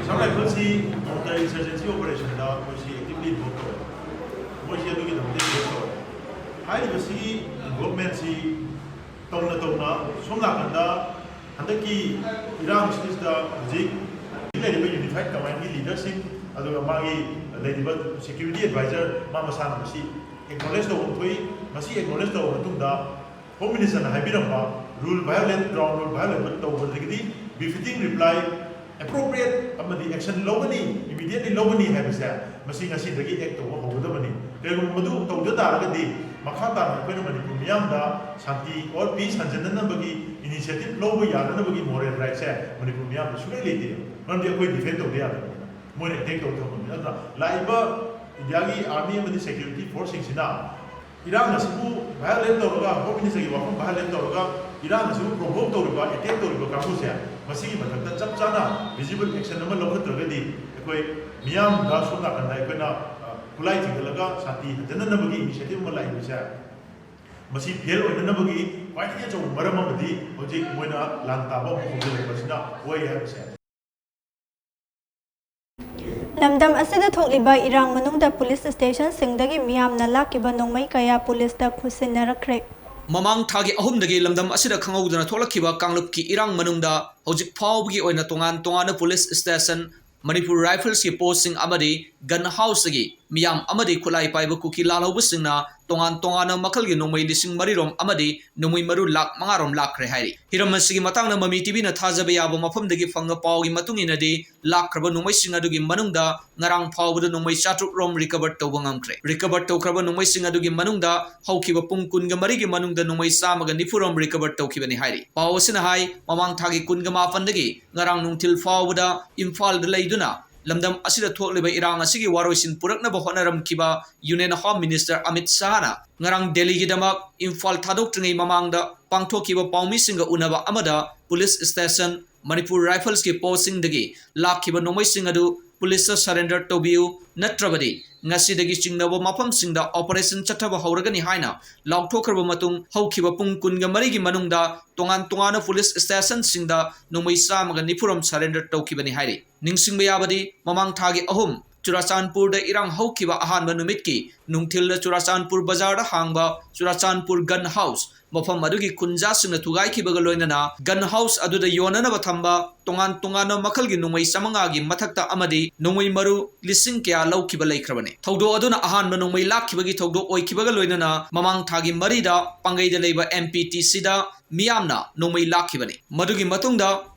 Assam Riflesꯁꯤ counter insurgency operationꯗ ꯃꯣꯏꯁꯤ actively involve ꯇꯧꯋꯦ꯫ ꯃꯣꯏꯁꯤ ꯑꯗꯨꯒꯤꯗꯃꯛꯇ invest ꯇꯧꯋꯦ꯫ ꯍꯥꯏꯔꯤꯕꯁꯤꯒꯤ ꯏꯟꯚꯣꯜꯞꯃꯦꯟꯁꯤ ꯇꯧꯅ ꯇꯧꯅ ꯁꯣꯝ ꯅꯥꯀꯟꯗ ꯍꯟꯗꯛꯀꯤ ꯏꯔꯥꯡꯁꯤꯗ ꯍꯧꯖꯤꯛ ꯂꯩꯔꯤꯕ ꯌꯨꯅꯤꯐꯥꯏꯠ ꯀꯃꯥꯟꯒꯤ ꯂꯤꯗꯔꯁꯤꯡ, ꯑꯗꯨꯒ ꯃꯥꯒꯤ ꯂꯩꯔꯤꯕ ꯁꯦꯀ꯭ꯌꯨꯔꯤꯇꯤ ꯑꯦꯗꯚꯥꯏꯖꯔ, ꯃꯥ ꯃꯁꯥꯅ ꯃꯁꯤ ꯑꯦꯛꯅꯣꯂꯦꯖ ꯇꯧꯕ ꯑꯃ ꯊꯣꯛꯏ꯫ ꯃꯁꯤ ꯑꯦꯛꯅꯣꯂꯦꯖ ꯇꯧꯔꯕ ꯃꯇꯨꯡꯗ ꯍꯣꯝ ꯃꯤꯅꯤꯁꯇꯔꯅ ꯍꯥꯏꯕꯤꯔꯝꯕ rule violate, ground rule violate ꯇꯧꯕꯗꯒꯤꯗꯤ ꯕꯤꯐꯤꯇꯤꯡ ꯔꯤꯄ꯭ꯂꯥꯏ, ꯑꯦꯄ꯭ꯔꯣꯄ꯭ꯔꯤꯌꯦꯠ ꯑꯃꯗꯤ ꯑꯦꯛꯁꯟ ꯂꯧꯒꯅꯤ, ꯏꯃꯤꯗꯤꯌꯦꯠꯂꯤ ꯂꯧꯒꯅꯤ ꯍꯥꯏꯕꯁꯦ ꯃꯁꯤ ꯉꯁꯤꯗꯒꯤ ꯑꯦꯛ ꯇꯧꯕ ꯍꯧꯒꯗꯕꯅꯤ꯫ ꯀꯔꯤꯒꯨꯝꯕ ꯃꯗꯨ ꯇꯧꯗ ꯇꯥꯔꯒꯗꯤ ꯃꯈꯥ ꯇꯥꯅ ꯑꯩꯈꯣꯏꯅ ꯃꯅꯤꯄꯨꯔ ꯃꯤꯌꯥꯝꯗ ꯁꯥꯟꯇꯤ ꯑꯣꯔ ꯄꯤꯁ ꯍꯟꯖꯤꯟꯅꯅꯕꯒꯤ ꯏꯅꯤꯁꯤꯌꯦꯇꯤꯚ ꯂꯧꯕ ꯌꯥꯅꯅꯕꯒꯤ ꯃꯣꯔꯦꯜ ꯔꯥꯏꯠꯁꯦ ꯃꯅꯤꯄꯨꯔ ꯃꯤꯌꯥꯝꯗ ꯁꯨꯡꯂꯩ ꯂꯩꯇꯦ꯫ ꯃꯔꯝꯗꯤ ꯑꯩꯈꯣꯏ ꯗꯤꯐꯦꯟ ꯇꯧꯗ ꯌꯥꯗꯕꯅꯤꯅ, ꯃꯣꯏꯅ ꯑꯦꯇꯦꯛ ꯇꯧꯕ ꯊꯝꯕꯅꯤ꯫ ꯑꯗꯨꯅ ꯂꯥꯛꯏꯕ ꯏꯟꯗꯤꯌꯥꯒꯤ ꯑꯥꯔꯃꯤ ꯑꯃꯗꯤ ꯁꯦꯀ꯭ꯌꯨꯔꯤꯇꯤ ꯐꯣꯔꯁꯁꯤꯡꯁꯤꯅ ꯏꯔꯥꯡ ꯑꯁꯤꯕꯨ ꯚꯥꯏꯑꯣꯂꯦꯠ ꯇꯧꯔꯒ, ꯍꯣꯝ ꯃꯤꯅꯤꯁꯇꯔꯒꯤ ꯋꯥꯐꯝ ꯚꯥꯏꯑꯣꯂꯦꯠ ꯇꯧꯔꯒ ꯏꯔꯥꯡ ꯑꯁꯤꯕꯨ ꯄ꯭ꯔꯣꯚꯣꯛ ꯇꯧꯔꯤꯕ, ꯑꯦꯇꯦꯛ ꯇꯧꯔꯤꯕ ꯀꯥꯡꯕꯨꯁꯦ ꯃꯁꯤꯒꯤ ꯃꯊꯛꯇ ꯆꯞ ꯆꯥꯅ ꯚꯤꯖꯤꯕꯜ ꯑꯦꯛꯁꯟ ꯑꯃ ꯂꯧꯈꯠꯇ꯭ꯔꯒꯗꯤ ꯑꯩꯈꯣꯏ ꯃꯤꯌꯥꯝꯗ ꯁꯣꯝ ꯅꯥꯀꯟꯗ ꯑꯩꯈꯣꯏꯅ, ꯑ, ꯈꯨꯠꯂꯥꯏ ꯊꯤꯡꯒꯠꯂꯒ ꯁꯥꯟꯇꯤ ꯍꯟꯖꯟꯅꯅꯕꯒꯤ ꯏꯅꯤꯁꯤꯌꯦꯇꯤꯚ ꯑꯃ ꯂꯥꯛꯏꯕꯁꯦ, ꯃꯁꯤ ꯐꯦꯜ ꯑꯣꯏꯅꯅꯕꯒꯤ ꯈ꯭ꯋꯥꯏꯗꯒꯤ ꯑꯆꯧꯕ ꯃꯔꯝ ꯑꯃꯗꯤ ꯍꯧꯖꯤꯛ ꯃꯣꯏꯅ ꯂꯥꯟ ꯇꯥꯕ ꯑꯃ ꯍꯧꯖꯤꯜꯂꯛꯄꯁꯤꯅ ꯑꯣꯏ ꯍꯥꯏꯕꯁꯦ꯫ ꯂꯝꯗꯝ ꯑꯁꯤꯗ ꯊꯣꯛꯂꯤꯕ ꯏꯔꯥꯡ ꯃꯅꯨꯡꯗ ꯄꯨꯂꯤꯁ ꯁ꯭ꯇꯦꯁꯟꯁꯤꯡꯗꯒꯤ ꯃꯤꯌꯥꯝꯅ ꯂꯥꯛꯈꯤꯕ ꯅꯣꯡꯃꯩ ꯀꯌꯥ ꯄꯨꯂꯤꯁꯇ ꯈꯨꯠꯁꯤꯟꯅꯔꯛꯈ꯭ꯔꯦ꯫ ꯃꯃꯥꯡ ꯊꯥꯒꯤ ꯑꯍꯨꯝꯗꯒꯤ ꯂꯝꯗꯝ ꯑꯁꯤꯗ ꯈꯪꯍꯧꯗꯅ ꯊꯣꯛꯂꯛꯈꯤꯕ ꯀꯥꯡꯂꯨꯞꯀꯤ ꯏꯔꯥꯡ ꯃꯅꯨꯡꯗ ꯍꯧꯖꯤꯛ ꯐꯥꯎꯕꯒꯤ ꯑꯣꯏꯅ ꯇꯣꯉꯥꯟ ꯇꯣꯉꯥꯟꯕ ꯄꯨꯂꯤꯁ ꯁ꯭ꯇꯦꯁꯟ, ꯃꯅꯤꯄꯨꯔ ꯔꯥꯏꯐꯜꯁꯀꯤ ꯄꯣꯁꯁꯤꯡ ꯑꯃꯗꯤ ꯒꯟ ꯍꯥꯎꯁꯇꯒꯤ ꯃꯤꯌꯥꯝ ꯑꯃꯗꯤ ꯈꯨꯠꯂꯥꯏ ꯄꯥꯏꯕ ꯀꯨꯀꯤ ꯂꯥꯜꯍꯧꯕꯁꯤꯡꯅ ꯇꯣꯉꯥꯟ ꯇꯣꯉꯥꯟꯕ ꯃꯈꯜꯒꯤ ꯅꯣꯡꯃꯩ ꯂꯤꯁꯤꯡ ꯃꯔꯤꯔꯣꯝ ꯑꯃꯗꯤ ꯅꯣꯡꯃꯩ ꯃꯔꯨ ꯂꯥꯈ ꯃꯉꯥꯔꯣꯝ ꯂꯥꯛꯈ꯭ꯔꯦ ꯍꯥꯏꯔꯤ꯫ ꯍꯤꯔꯝ ꯑꯁꯤꯒꯤ ꯃꯇꯥꯡꯗ ꯃꯃꯤ ꯇꯤꯚꯤꯅ ꯊꯥꯖꯕ ꯌꯥꯕ ꯃꯐꯝꯗꯒꯤ ꯐꯪꯕ ꯄꯥꯎꯒꯤ ꯃꯇꯨꯡ ꯏꯟꯅꯗꯤ, ꯂꯥꯛꯈ꯭ꯔꯕ ꯅꯣꯡꯃꯩꯁꯤꯡ ꯑꯗꯨꯒꯤ ꯃꯅꯨꯡꯗ ꯉꯔꯥꯡ ꯐꯥꯎꯕꯗ ꯅꯣꯡꯃꯩ ꯆꯥꯇ꯭ꯔꯨꯛ ꯔꯣꯝ ꯔꯤꯀꯚꯔ ꯇꯧꯕ ꯉꯝꯈ꯭ꯔꯦ꯫ ꯔꯤꯀꯚꯔ ꯇꯧꯈ꯭ꯔꯕ ꯅꯣꯡꯃꯩꯁꯤꯡ ꯑꯗꯨꯒꯤ ꯃꯅꯨꯡꯗ ꯍꯧꯈꯤꯕ ꯄꯨꯡ ꯀꯨꯟꯒ ꯃꯔꯤꯒꯤ ꯃꯅꯨꯡꯗ ꯅꯣꯡꯃꯩ ꯆꯥꯝꯃꯒ ꯅꯤꯐꯨ ꯔꯣꯝ ꯔꯤꯀꯚꯔ ꯇꯧꯈꯤꯕꯅꯤ ꯍꯥꯏꯔꯤ꯫ ꯄꯥꯎ ꯑꯁꯤꯅ ꯍꯥꯏ, ꯃꯃꯥꯡ ꯊꯥꯒꯤ ꯀꯨꯟꯒ ꯃꯥꯄꯟꯗꯒꯤ ꯉꯔꯥꯡ ꯅꯨꯡꯊꯤꯜ ꯐꯥꯎꯕꯗ ꯏꯝꯐꯥꯜꯗ ꯂꯩꯗꯨꯅ ꯂꯝꯗꯝ ꯑꯁꯤꯗ ꯊꯣꯛꯂꯤꯕ ꯏꯔꯥꯡ ꯑꯁꯤꯒꯤ ꯋꯥꯔꯣꯏꯁꯤꯟ ꯄꯨꯔꯛꯅꯕ ꯍꯣꯠꯅꯔꯝꯈꯤꯕ ꯌꯨꯅꯤꯌꯟ ꯍꯣꯝ ꯃꯤꯅꯤꯁꯇꯔ ꯑꯃꯤꯠ ꯁꯥꯍꯅ ꯉꯔꯥꯡ ꯗꯦꯜꯂꯤꯒꯤꯗꯃꯛ ꯏꯝꯐꯥꯜ ꯊꯥꯗꯣꯛꯇ꯭ꯔꯤꯉꯩ ꯃꯃꯥꯡꯗ ꯄꯥꯡꯊꯣꯛꯈꯤꯕ ꯄꯥꯎꯃꯤꯁꯤꯡꯒ ꯎꯅꯕ ꯑꯃꯗ ꯄꯨꯂꯤꯁ ꯁ꯭ꯇꯦꯁꯟ, ꯃꯅꯤꯄꯨꯔ ꯔꯥꯏꯐꯜꯁꯀꯤ ꯄꯣꯁꯁꯤꯡꯗꯒꯤ ꯂꯥꯛꯈꯤꯕ ꯅꯣꯡꯃꯩꯁꯤꯡ ꯑꯗꯨ ꯄꯨꯂꯤꯁꯇ ꯁꯔꯦꯟꯗꯔ ꯇꯧꯕꯤꯌꯨ, ꯅꯠꯇ꯭ꯔꯕꯗꯤ ꯉꯁꯤꯗꯒꯤ ꯆꯤꯡꯅꯕ ꯃꯐꯝꯁꯤꯡꯗ ꯑꯣꯄꯔꯦꯁꯟ ꯆꯠꯊꯕ ꯍꯧꯔꯒꯅꯤ ꯍꯥꯏꯅ ꯂꯥꯎꯊꯣꯛꯈ꯭ꯔꯕ ꯃꯇꯨꯡ, ꯍꯧꯈꯤꯕ ꯄꯨꯡ ꯀꯨꯟꯒ ꯃꯔꯤꯒꯤ ꯃꯅꯨꯡꯗ ꯇꯣꯉꯥꯟ ꯇꯣꯉꯥꯟꯕ ꯄꯨꯂꯤꯁ ꯁ꯭ꯇꯦꯁꯟꯁꯤꯡꯗ ꯅꯣꯡꯃꯩ ꯆꯥꯝꯃꯒ ꯅꯤꯐꯨ ꯔꯣꯝ ꯁꯔꯦꯟꯗꯔ ꯇꯧꯈꯤꯕꯅꯤ ꯍꯥꯏꯔꯤ꯫ ꯅꯤꯡꯁꯤꯡꯕ ꯌꯥꯕꯗꯤ, ꯃꯃꯥꯡ ꯊꯥꯒꯤ ꯑꯍꯨꯝ ꯆꯨꯔꯥꯆꯥꯟꯄꯨꯔꯗ ꯏꯔꯥꯡ ꯍꯧꯈꯤꯕ ꯑꯍꯥꯟꯕ ꯅꯨꯃꯤꯠꯀꯤ ꯅꯨꯡꯊꯤꯜꯗ ꯆꯨꯔꯥꯆꯥꯟꯄꯨꯔ ꯕꯖꯥꯔꯗ ꯍꯥꯡꯕ ꯆꯨꯔꯥꯆꯥꯟꯄꯨꯔ ꯒꯟ ꯍꯥꯎꯁ, ꯃꯐꯝ ꯑꯗꯨꯒꯤ ꯈꯨꯟꯖꯥꯁꯤꯡꯅ ꯊꯨꯒꯥꯏꯈꯤꯕꯒ ꯂꯣꯏꯅꯅ ꯒꯟ ꯍꯥꯎꯁ ꯑꯗꯨꯗ ꯌꯣꯟꯅꯅꯕ ꯊꯝꯕ ꯇꯣꯉꯥꯟ ꯇꯣꯉꯥꯟꯕ ꯃꯈꯜꯒꯤ ꯅꯣꯡꯃꯩ ꯆꯥꯃꯉꯥꯒꯤ ꯃꯊꯛꯇ ꯑꯃꯗꯤ ꯅꯣꯡꯃꯩ ꯃꯔꯨ ꯂꯤꯁꯤꯡ ꯀꯌꯥ ꯂꯧꯈꯤꯕ ꯂꯩꯈ꯭ꯔꯕꯅꯤ꯫ ꯊꯧꯗꯣꯛ ꯑꯗꯨꯅ ꯑꯍꯥꯟꯕ ꯅꯣꯡꯃꯩ ꯂꯥꯛꯈꯤꯕꯒꯤ ꯊꯧꯗꯣꯛ ꯑꯣꯏꯈꯤꯕꯒ ꯂꯣꯏꯅꯅ ꯃꯃꯥꯡ ꯊꯥꯒꯤ ꯃꯔꯤꯗ ꯄꯥꯡꯒꯩꯗ ꯂꯩꯕ ꯑꯦꯝ ꯄꯤ ꯇꯤ ꯁꯤꯗ ꯃꯤꯌꯥꯝꯅ ꯅꯣꯡꯃꯩ ꯂꯥꯛꯈꯤꯕꯅꯤ꯫ ꯃꯗꯨꯒꯤ ꯃꯇꯨꯡꯗ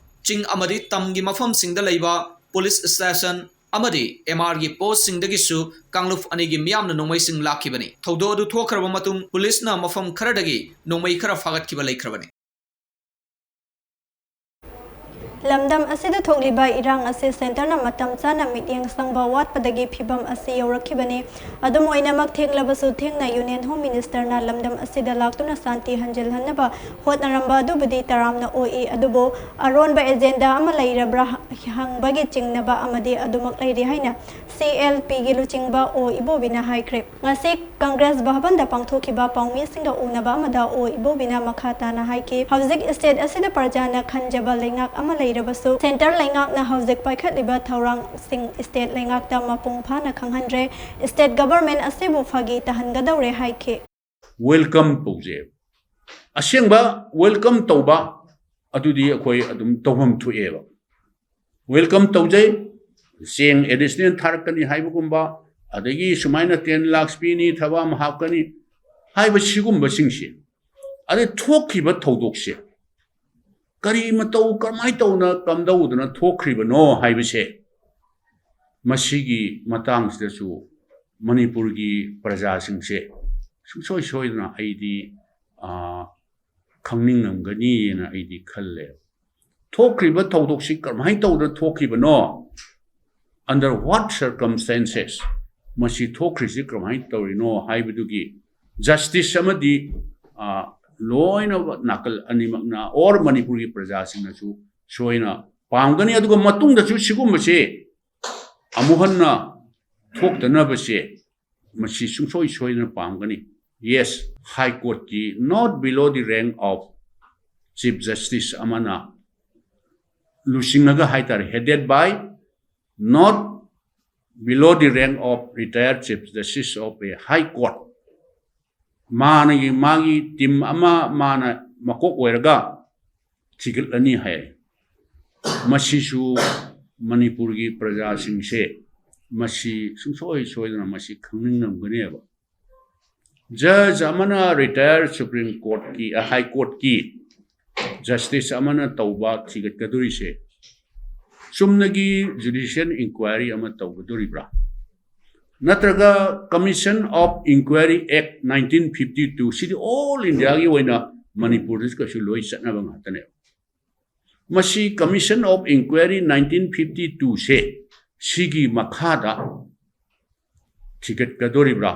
ꯆꯤꯡ ꯑꯃꯗꯤ ꯇꯝꯒꯤ ꯃꯐꯝꯁꯤꯡꯗ ꯂꯩꯕ ꯄꯨꯂꯤꯁ ꯁ꯭ꯇꯦꯁꯟ ꯑꯃꯗꯤ ꯑꯦꯝ ꯑꯥꯔꯒꯤ ꯄꯣꯁꯁꯤꯡꯗꯒꯤꯁꯨ ꯀꯥꯡꯂꯨꯞ ꯑꯅꯤꯒꯤ ꯃꯤꯌꯥꯝꯅ ꯅꯣꯡꯃꯩꯁꯤꯡ ꯂꯥꯛꯈꯤꯕꯅꯤ꯫ ꯊꯧꯗꯣꯛ ꯑꯗꯨ ꯊꯣꯛꯈ꯭ꯔꯕ ꯃꯇꯨꯡ ꯄꯨꯂꯤꯁꯅ ꯃꯐꯝ ꯈꯔꯗꯒꯤ ꯅꯣꯡꯃꯩ ꯈꯔ ꯐꯥꯒꯠꯈꯤꯕ ꯂꯩꯈ꯭ꯔꯕꯅꯤ꯫ ꯂꯝꯗꯝ ꯑꯁꯤꯗ ꯊꯣꯛꯂꯤꯕ ꯏꯔꯥꯡ ꯑꯁꯤ ꯁꯦꯟꯇꯔꯅ ꯃꯇꯝ ꯆꯥꯅ ꯃꯤꯠꯌꯦꯡ ꯆꯪꯕ ꯋꯥꯠꯄꯗꯒꯤ ꯐꯤꯚꯝ ꯑꯁꯤ ꯌꯧꯔꯛꯈꯤꯕꯅꯤ꯫ ꯑꯗꯨꯝ ꯑꯣꯏꯅꯃꯛ, ꯊꯦꯡꯂꯕꯁꯨ ꯊꯦꯡꯅ ꯌꯨꯅꯤꯌꯟ ꯍꯣꯝ ꯃꯤꯅꯤꯁꯇꯔꯅ ꯂꯝꯗꯝ ꯑꯁꯤꯗ ꯂꯥꯛꯇꯨꯅ ꯁꯥꯟꯇꯤ ꯍꯟꯖꯤꯜꯍꯟꯅꯕ ꯍꯣꯠꯅꯔꯝꯕ ꯑꯗꯨꯕꯨꯗꯤ ꯇꯔꯥꯝꯅ ꯑꯣꯛꯏ꯫ ꯑꯗꯨꯕꯨ ꯑꯔꯣꯟꯕ ꯑꯦꯖꯦꯟꯗꯥ ꯑꯃ ꯂꯩꯔꯕ꯭ꯔꯥ ꯍꯪꯕꯒꯤ ꯆꯤꯡꯅꯕ ꯑꯃꯗꯤ ꯑꯗꯨꯃꯛ ꯂꯩꯔꯤ ꯍꯥꯏꯅ ꯁꯤ ꯑꯦꯜ ꯄꯤꯒꯤ ꯂꯨꯆꯤꯡꯕ ꯑꯣ ꯏꯕꯣꯕꯤꯅ ꯍꯥꯏꯈ꯭ꯔꯦ꯫ ꯉꯁꯤ ꯀꯪꯒ꯭ꯔꯦꯁ ꯚꯕꯟꯗ ꯄꯥꯡꯊꯣꯛꯈꯤꯕ ꯄꯥꯎꯃꯤꯁꯤꯡꯒ ꯎꯅꯕ ꯑꯃꯗ ꯑꯣ ꯏꯕꯣꯕꯤꯅ ꯃꯈꯥ ꯇꯥꯅ ꯍꯥꯏꯈꯤ, ꯍꯧꯖꯤꯛ ꯁ꯭ꯇꯦꯠ ꯑꯁꯤꯗ ꯄ꯭ꯔꯖꯥꯅ ꯈꯟꯖꯕ ꯂꯩꯉꯥꯛ ꯑꯃ ꯂꯩꯔꯕꯁꯨ, ꯁꯦꯟꯇꯔ ꯂꯩꯉꯥꯛꯅ ꯍꯧꯖꯤꯛ ꯄꯥꯏꯈꯠꯂꯤꯕ ꯊꯧꯔꯥꯡꯁꯤꯡ ꯁ꯭ꯇꯦꯠ ꯂꯩꯉꯥꯛꯇ ꯃꯄꯨꯡ ꯐꯥꯅ ꯈꯪꯍꯟꯗ꯭ꯔꯦ꯫ ꯁ꯭ꯇꯦꯠ ꯒꯚꯔꯟꯃꯦꯟꯠ ꯑꯁꯤꯕꯨ ꯐꯥꯒꯤ ꯇꯥꯍꯟꯒꯗꯧꯔꯦ ꯍꯥꯏꯈꯤ꯫ ꯋꯦꯜꯀꯝ ꯇꯧꯖꯩꯕ꯫ ꯑꯁꯦꯡꯕ ꯋꯦꯜꯀꯝ ꯇꯧꯕ ꯑꯗꯨꯗꯤ ꯑꯩꯈꯣꯏ ꯑꯗꯨꯝ ꯇꯧꯐꯝ ꯊꯣꯛꯑꯦꯕ꯫ ꯋꯦꯜꯀꯝ ꯇꯧꯖꯩ, ꯆꯦꯡ ꯑꯦꯗꯤꯁꯅꯦꯜ ꯊꯥꯔꯛꯀꯅꯤ ꯍꯥꯏꯕꯒꯨꯝꯕ, ꯑꯗꯒꯤ ꯁꯨꯃꯥꯏꯅ ꯇꯦꯟ ꯂꯥꯛꯁ ꯄꯤꯅꯤ, ꯊꯕꯛ ꯑꯃ ꯍꯥꯞꯀꯅꯤ ꯍꯥꯏꯕ ꯁꯤꯒꯨꯝꯕꯁꯤꯡꯁꯦ, ꯑꯗꯩ ꯊꯣꯛꯈꯤꯕ ꯊꯧꯗꯣꯛꯁꯦ ꯀꯔꯤ ꯃꯇꯧ, ꯀꯔꯝꯍꯥꯏꯅ ꯇꯧꯅ ꯀꯝꯗꯧꯗꯅ ꯊꯣꯛꯈ꯭ꯔꯤꯕꯅꯣ ꯍꯥꯏꯕꯁꯦ, ꯃꯁꯤꯒꯤ ꯃꯇꯥꯡꯁꯤꯗꯁꯨ ꯃꯅꯤꯄꯨꯔꯒꯤ ꯄ꯭ꯔꯖꯥꯁꯤꯡꯁꯦ ꯁꯨꯡꯁꯣꯏ ꯁꯣꯏꯗꯅ ꯑꯩꯗꯤ, ꯑ, ꯈꯪꯅꯤꯡꯉꯝꯒꯅꯤꯅ ꯑꯩꯗꯤ ꯈꯜꯂꯦ꯫ ꯊꯣꯛꯈ꯭ꯔꯤꯕ ꯊꯧꯗꯣꯛꯁꯤ ꯀꯔꯝꯍꯥꯏꯅ ꯇꯧꯗꯅ ꯊꯣꯛꯈꯤꯕꯅꯣ, under what circumstances ꯃꯁꯤ ꯊꯣꯛꯈ꯭ꯔꯤꯁꯤ ꯀꯔꯝꯍꯥꯏꯅ ꯇꯧꯔꯤꯅꯣ ꯍꯥꯏꯕꯗꯨꯒꯤ ꯖꯁꯇꯤꯁ ꯑꯃꯗꯤ, ꯑ, ꯂꯣꯏꯅ ꯅꯥꯀꯜ ꯑꯅꯤꯃꯛꯅ or ꯃꯅꯤꯄꯨꯔꯒꯤ ꯄ꯭ꯔꯖꯥꯁꯤꯡꯅꯁꯨ ꯁꯣꯏꯅ ꯄꯥꯝꯒꯅꯤ꯫ ꯑꯗꯨꯒ ꯃꯇꯨꯡꯗꯁꯨ ꯁꯤꯒꯨꯝꯕꯁꯦ ꯑꯃꯨꯛ ꯍꯟꯅ ꯊꯣꯛꯇꯅꯕꯁꯦ ꯃꯁꯤ ꯁꯨꯡꯁꯣꯏ ꯁꯣꯏꯗꯅ ꯄꯥꯝꯒꯅꯤ꯫ Yes, High Courtꯀꯤ not below the rank of Chief Justice ꯑꯃꯅ ꯂꯨꯆꯤꯡꯉꯒ ꯍꯥꯏꯇꯥꯔꯦ, headed by not below the rank of retired Chief Justice of a High Court, ꯃꯥꯅꯒꯤ ꯃꯥꯒꯤ ꯇꯤꯝ ꯑꯃ ꯃꯥꯅ ꯃꯀꯣꯛ ꯑꯣꯏꯔꯒ ꯊꯤꯒꯠꯂꯅꯤ ꯍꯥꯏ꯫ ꯃꯁꯤꯁꯨ ꯃꯅꯤꯄꯨꯔꯒꯤ ꯄ꯭ꯔꯖꯥꯁꯤꯡꯁꯦ ꯃꯁꯤ ꯁꯨꯡꯁꯣꯏ ꯁꯣꯏꯗꯅ ꯃꯁꯤ ꯈꯪꯅꯤꯡꯂꯝꯒꯅꯦꯕ꯫ ꯖꯖ ꯑꯃꯅ ꯔꯤꯇꯥꯌꯔ ꯁꯨꯄ꯭ꯔꯤꯝ ꯀꯣꯔꯠꯀꯤ, ꯍꯥꯏ ꯀꯣꯔꯠꯀꯤ ꯖꯁꯇꯤꯁ ꯑꯃꯅ ꯇꯧꯕ ꯊꯤꯒꯠꯀꯗꯣꯔꯤꯁꯦ ꯆꯨꯝꯅꯒꯤ ꯖꯨꯗꯤꯁꯤꯌꯦꯜ ꯏꯟꯀ꯭ꯋꯥꯏꯔꯤ ꯑꯃ ꯇꯧꯒꯗꯣꯔꯤꯕ꯭ꯔꯥ? ꯅꯠꯇ꯭ꯔꯒ Commission of Inquiry Act nineteen fifty two, CD all ꯏꯟꯗꯤꯌꯥꯒꯤ ꯑꯣꯏꯅ ꯃꯅꯤꯄꯨꯔꯗꯁꯨ ꯀꯩꯁꯨ ꯂꯣꯏ ꯆꯠꯅꯕ ꯉꯥꯛꯇꯅꯦꯕ꯫ ꯃꯁꯤ Commission of Inquiry nineteen fifty two ꯁꯦ ꯁꯤꯒꯤ ꯃꯈꯥꯗ ꯊꯤꯒꯠꯀꯗꯣꯔꯤꯕ꯭ꯔꯥ?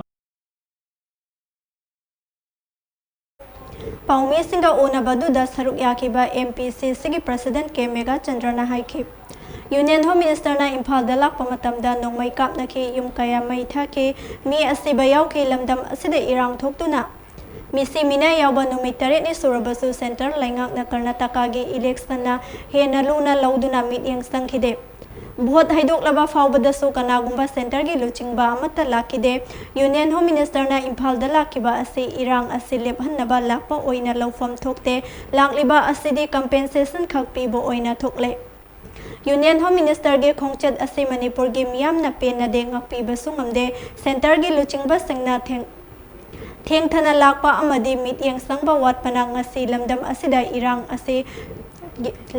ꯄꯥꯎꯃꯤꯁꯤꯡꯒ ꯎꯅꯕꯗꯨꯗ ꯁꯔꯨꯛ ꯌꯥꯈꯤꯕ ꯑꯦꯝ ꯄꯤ ꯁꯤ ꯁꯤꯒꯤ ꯄ꯭ꯔꯁꯤꯗꯦꯟꯠ ꯀꯦ ꯃꯦꯘꯥꯆꯟꯗ꯭ꯔꯅ ꯍꯥꯏꯈꯤ꯫ ꯌꯨꯅꯤꯌꯟ ꯍꯣꯝ ꯃꯤꯅꯤꯁꯇꯔꯅ ꯏꯝꯐꯥꯜꯗ ꯂꯥꯛꯄ ꯃꯇꯝꯗ ꯅꯣꯡꯃꯩ ꯀꯥꯞꯅꯈꯤ, ꯌꯨꯝ ꯀꯌꯥ ꯃꯩ ꯊꯥꯈꯤ, ꯃꯤ ꯑꯁꯤꯕ ꯌꯥꯎꯈꯤ꯫ ꯂꯝꯗꯝ ꯑꯁꯤꯗ ꯏꯔꯥꯡ ꯊꯣꯛꯇꯨꯅ ꯃꯤꯁꯤ ꯃꯤꯅꯥ ꯌꯥꯎꯕ ꯅꯨꯃꯤꯠ ꯇꯔꯦꯠꯅꯤ ꯁꯨꯔꯕꯁꯨ ꯁꯦꯟꯇꯔ ꯂꯩꯉꯥꯛꯅ ꯀꯔꯅꯥꯇꯀꯥꯒꯤ ꯏꯂꯦꯛꯁꯟꯅ ꯍꯦꯟꯅ ꯂꯨꯅ ꯂꯧꯗꯨꯅ ꯃꯤꯠꯌꯦꯡ ꯆꯪꯈꯤꯗꯦ꯫ ꯚꯣꯠ ꯍꯥꯏꯗꯣꯛꯂꯕ ꯐꯥꯎꯕꯗꯁꯨ ꯀꯅꯥꯒꯨꯝꯕ ꯁꯦꯟꯇꯔꯒꯤ ꯂꯨꯆꯤꯡꯕ ꯑꯃꯠꯇ ꯂꯥꯛꯈꯤꯗꯦ꯫ ꯌꯨꯅꯤꯌꯟ ꯍꯣꯝ ꯃꯤꯅꯤꯁꯇꯔꯅ ꯏꯝꯐꯥꯜꯗ ꯂꯥꯛꯈꯤꯕ ꯑꯁꯤ ꯏꯔꯥꯡ ꯑꯁꯤ ꯂꯦꯞꯍꯟꯅꯕ ꯂꯥꯛꯄ ꯑꯣꯏꯅ ꯂꯧꯐꯝ ꯊꯣꯛꯇꯦ꯫ ꯂꯥꯛꯂꯤꯕ ꯑꯁꯤꯗꯤ ꯀꯝꯄꯦꯟꯁꯦꯁꯟ ꯈꯛ ꯄꯤꯕ ꯑꯣꯏꯅ ꯊꯣꯛꯂꯦ꯫ ꯌꯨꯅꯤꯌꯟ ꯍꯣꯝ ꯃꯤꯅꯤꯁꯇꯔꯒꯤ ꯈꯣꯡꯆꯠ ꯑꯁꯤ ꯃꯅꯤꯄꯨꯔꯒꯤ ꯃꯤꯌꯥꯝꯅ ꯄꯦꯟꯅꯗꯦ, ꯉꯥꯛꯄꯤꯕꯁꯨ ꯉꯝꯗꯦ꯫ ꯁꯦꯟꯇꯔꯒꯤ ꯂꯨꯆꯤꯡꯕꯁꯤꯡꯅ ꯊꯦꯡ-, ꯊꯦꯡꯊꯅ ꯂꯥꯛꯄ ꯑꯃꯗꯤ ꯃꯤꯠꯌꯦꯡ ꯆꯪꯕ ꯋꯥꯠꯄꯅ ꯉꯁꯤ ꯂꯝꯗꯝ ꯑꯁꯤꯗ ꯏꯔꯥꯡ ꯑꯁꯤ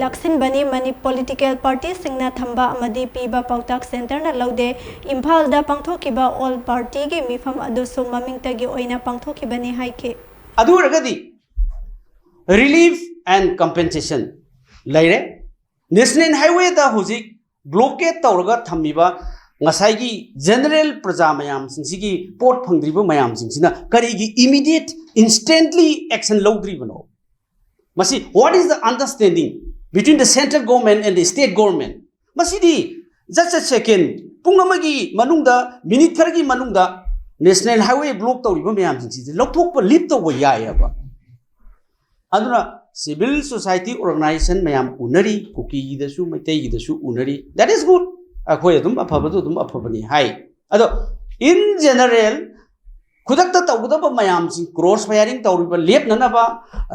ꯂꯥꯛꯁꯤꯟꯕꯅꯤ꯫ ꯃꯅꯤ-, ꯄꯣꯂꯤꯇꯤꯀꯦꯜ ꯄꯥꯔꯇꯤꯁꯤꯡꯅ ꯊꯝꯕ ꯑꯃꯗꯤ ꯄꯤꯕ ꯄꯥꯎꯇꯥꯛ ꯁꯦꯟꯇꯔꯅ ꯂꯧꯗꯦ꯫ ꯏꯝꯐꯥꯜꯗ ꯄꯥꯡꯊꯣꯛꯈꯤꯕ ꯑꯣꯜ ꯄꯥꯔꯇꯤꯒꯤ ꯃꯤꯐꯝ ꯑꯗꯨꯁꯨ ꯃꯃꯤꯡꯇꯒꯤ ꯑꯣꯏꯅ ꯄꯥꯡꯊꯣꯛꯈꯤꯕꯅꯤ ꯍꯥꯏꯈꯤ꯫ ꯑꯗꯨ ꯑꯣꯏꯔꯒꯗꯤ relief and compensation ꯂꯩꯔꯦ꯫ ꯅꯦꯁꯅꯦꯜ ꯍꯥꯏꯋꯦꯗ ꯍꯧꯖꯤꯛ ꯕ꯭ꯂꯣꯀꯦꯠ ꯇꯧꯔꯒ ꯊꯝꯃꯤꯕ ꯉꯁꯥꯏꯒꯤ ꯖꯦꯅꯔꯦꯜ ꯄ꯭ꯔꯖꯥ ꯃꯌꯥꯝꯁꯤꯡꯁꯤꯒꯤ ꯄꯣꯠ ꯐꯪꯗ꯭ꯔꯤꯕ ꯃꯌꯥꯝꯁꯤꯡꯁꯤꯅ ꯀꯔꯤꯒꯤ ꯏꯃꯤꯗꯤꯌꯦꯠ ꯏꯟꯁꯇꯦꯟꯠꯂꯤ ꯑꯦꯛꯁꯟ ꯂꯧꯗ꯭ꯔꯤꯕꯅꯣ? ꯃꯁꯤ what is the understanding between the central government and the state government? ꯃꯁꯤꯗꯤ just a second, ꯄꯨꯡ ꯑꯃꯒꯤ ꯃꯅꯨꯡꯗ, ꯃꯤꯅꯤꯠ ꯈꯔꯒꯤ ꯃꯅꯨꯡꯗ ꯅꯦꯁꯅꯦꯜ ꯍꯥꯏꯋꯦ ꯕ꯭ꯂꯣꯛ ꯇꯧꯔꯤꯕ ꯃꯌꯥꯝꯁꯤꯡꯁꯤꯗꯤ ꯂꯧꯊꯣꯛꯄ, ꯂꯤꯐ ꯇꯧꯕ ꯌꯥꯏꯑꯕ꯫ ꯑꯗꯨꯅ ꯁꯤꯚꯤꯜ ꯁꯣꯁꯥꯏꯇꯤ ꯑꯣꯔꯒꯅꯥꯏꯖꯦꯁꯟ ꯃꯌꯥꯝ ꯎꯅꯔꯤ, ꯀꯨꯀꯤꯒꯤꯗꯁꯨ ꯃꯩꯇꯩꯒꯤꯗꯁꯨ ꯎꯅꯔꯤ, that is good. ꯑꯩꯈꯣꯏ ꯑꯗꯨꯝ ꯑꯐꯕꯗꯨ ꯑꯗꯨꯝ ꯑꯐꯕꯅꯤ ꯍꯥꯏ꯫ ꯑꯗꯣ in general ꯈꯨꯗꯛꯇ ꯇꯧꯒꯗꯕ ꯃꯌꯥꯝꯁꯤꯡ, ꯀ꯭ꯔꯣꯁ ꯐꯌꯥꯔꯤꯡ ꯇꯧꯔꯤꯕ ꯂꯦꯞꯅꯅꯕ,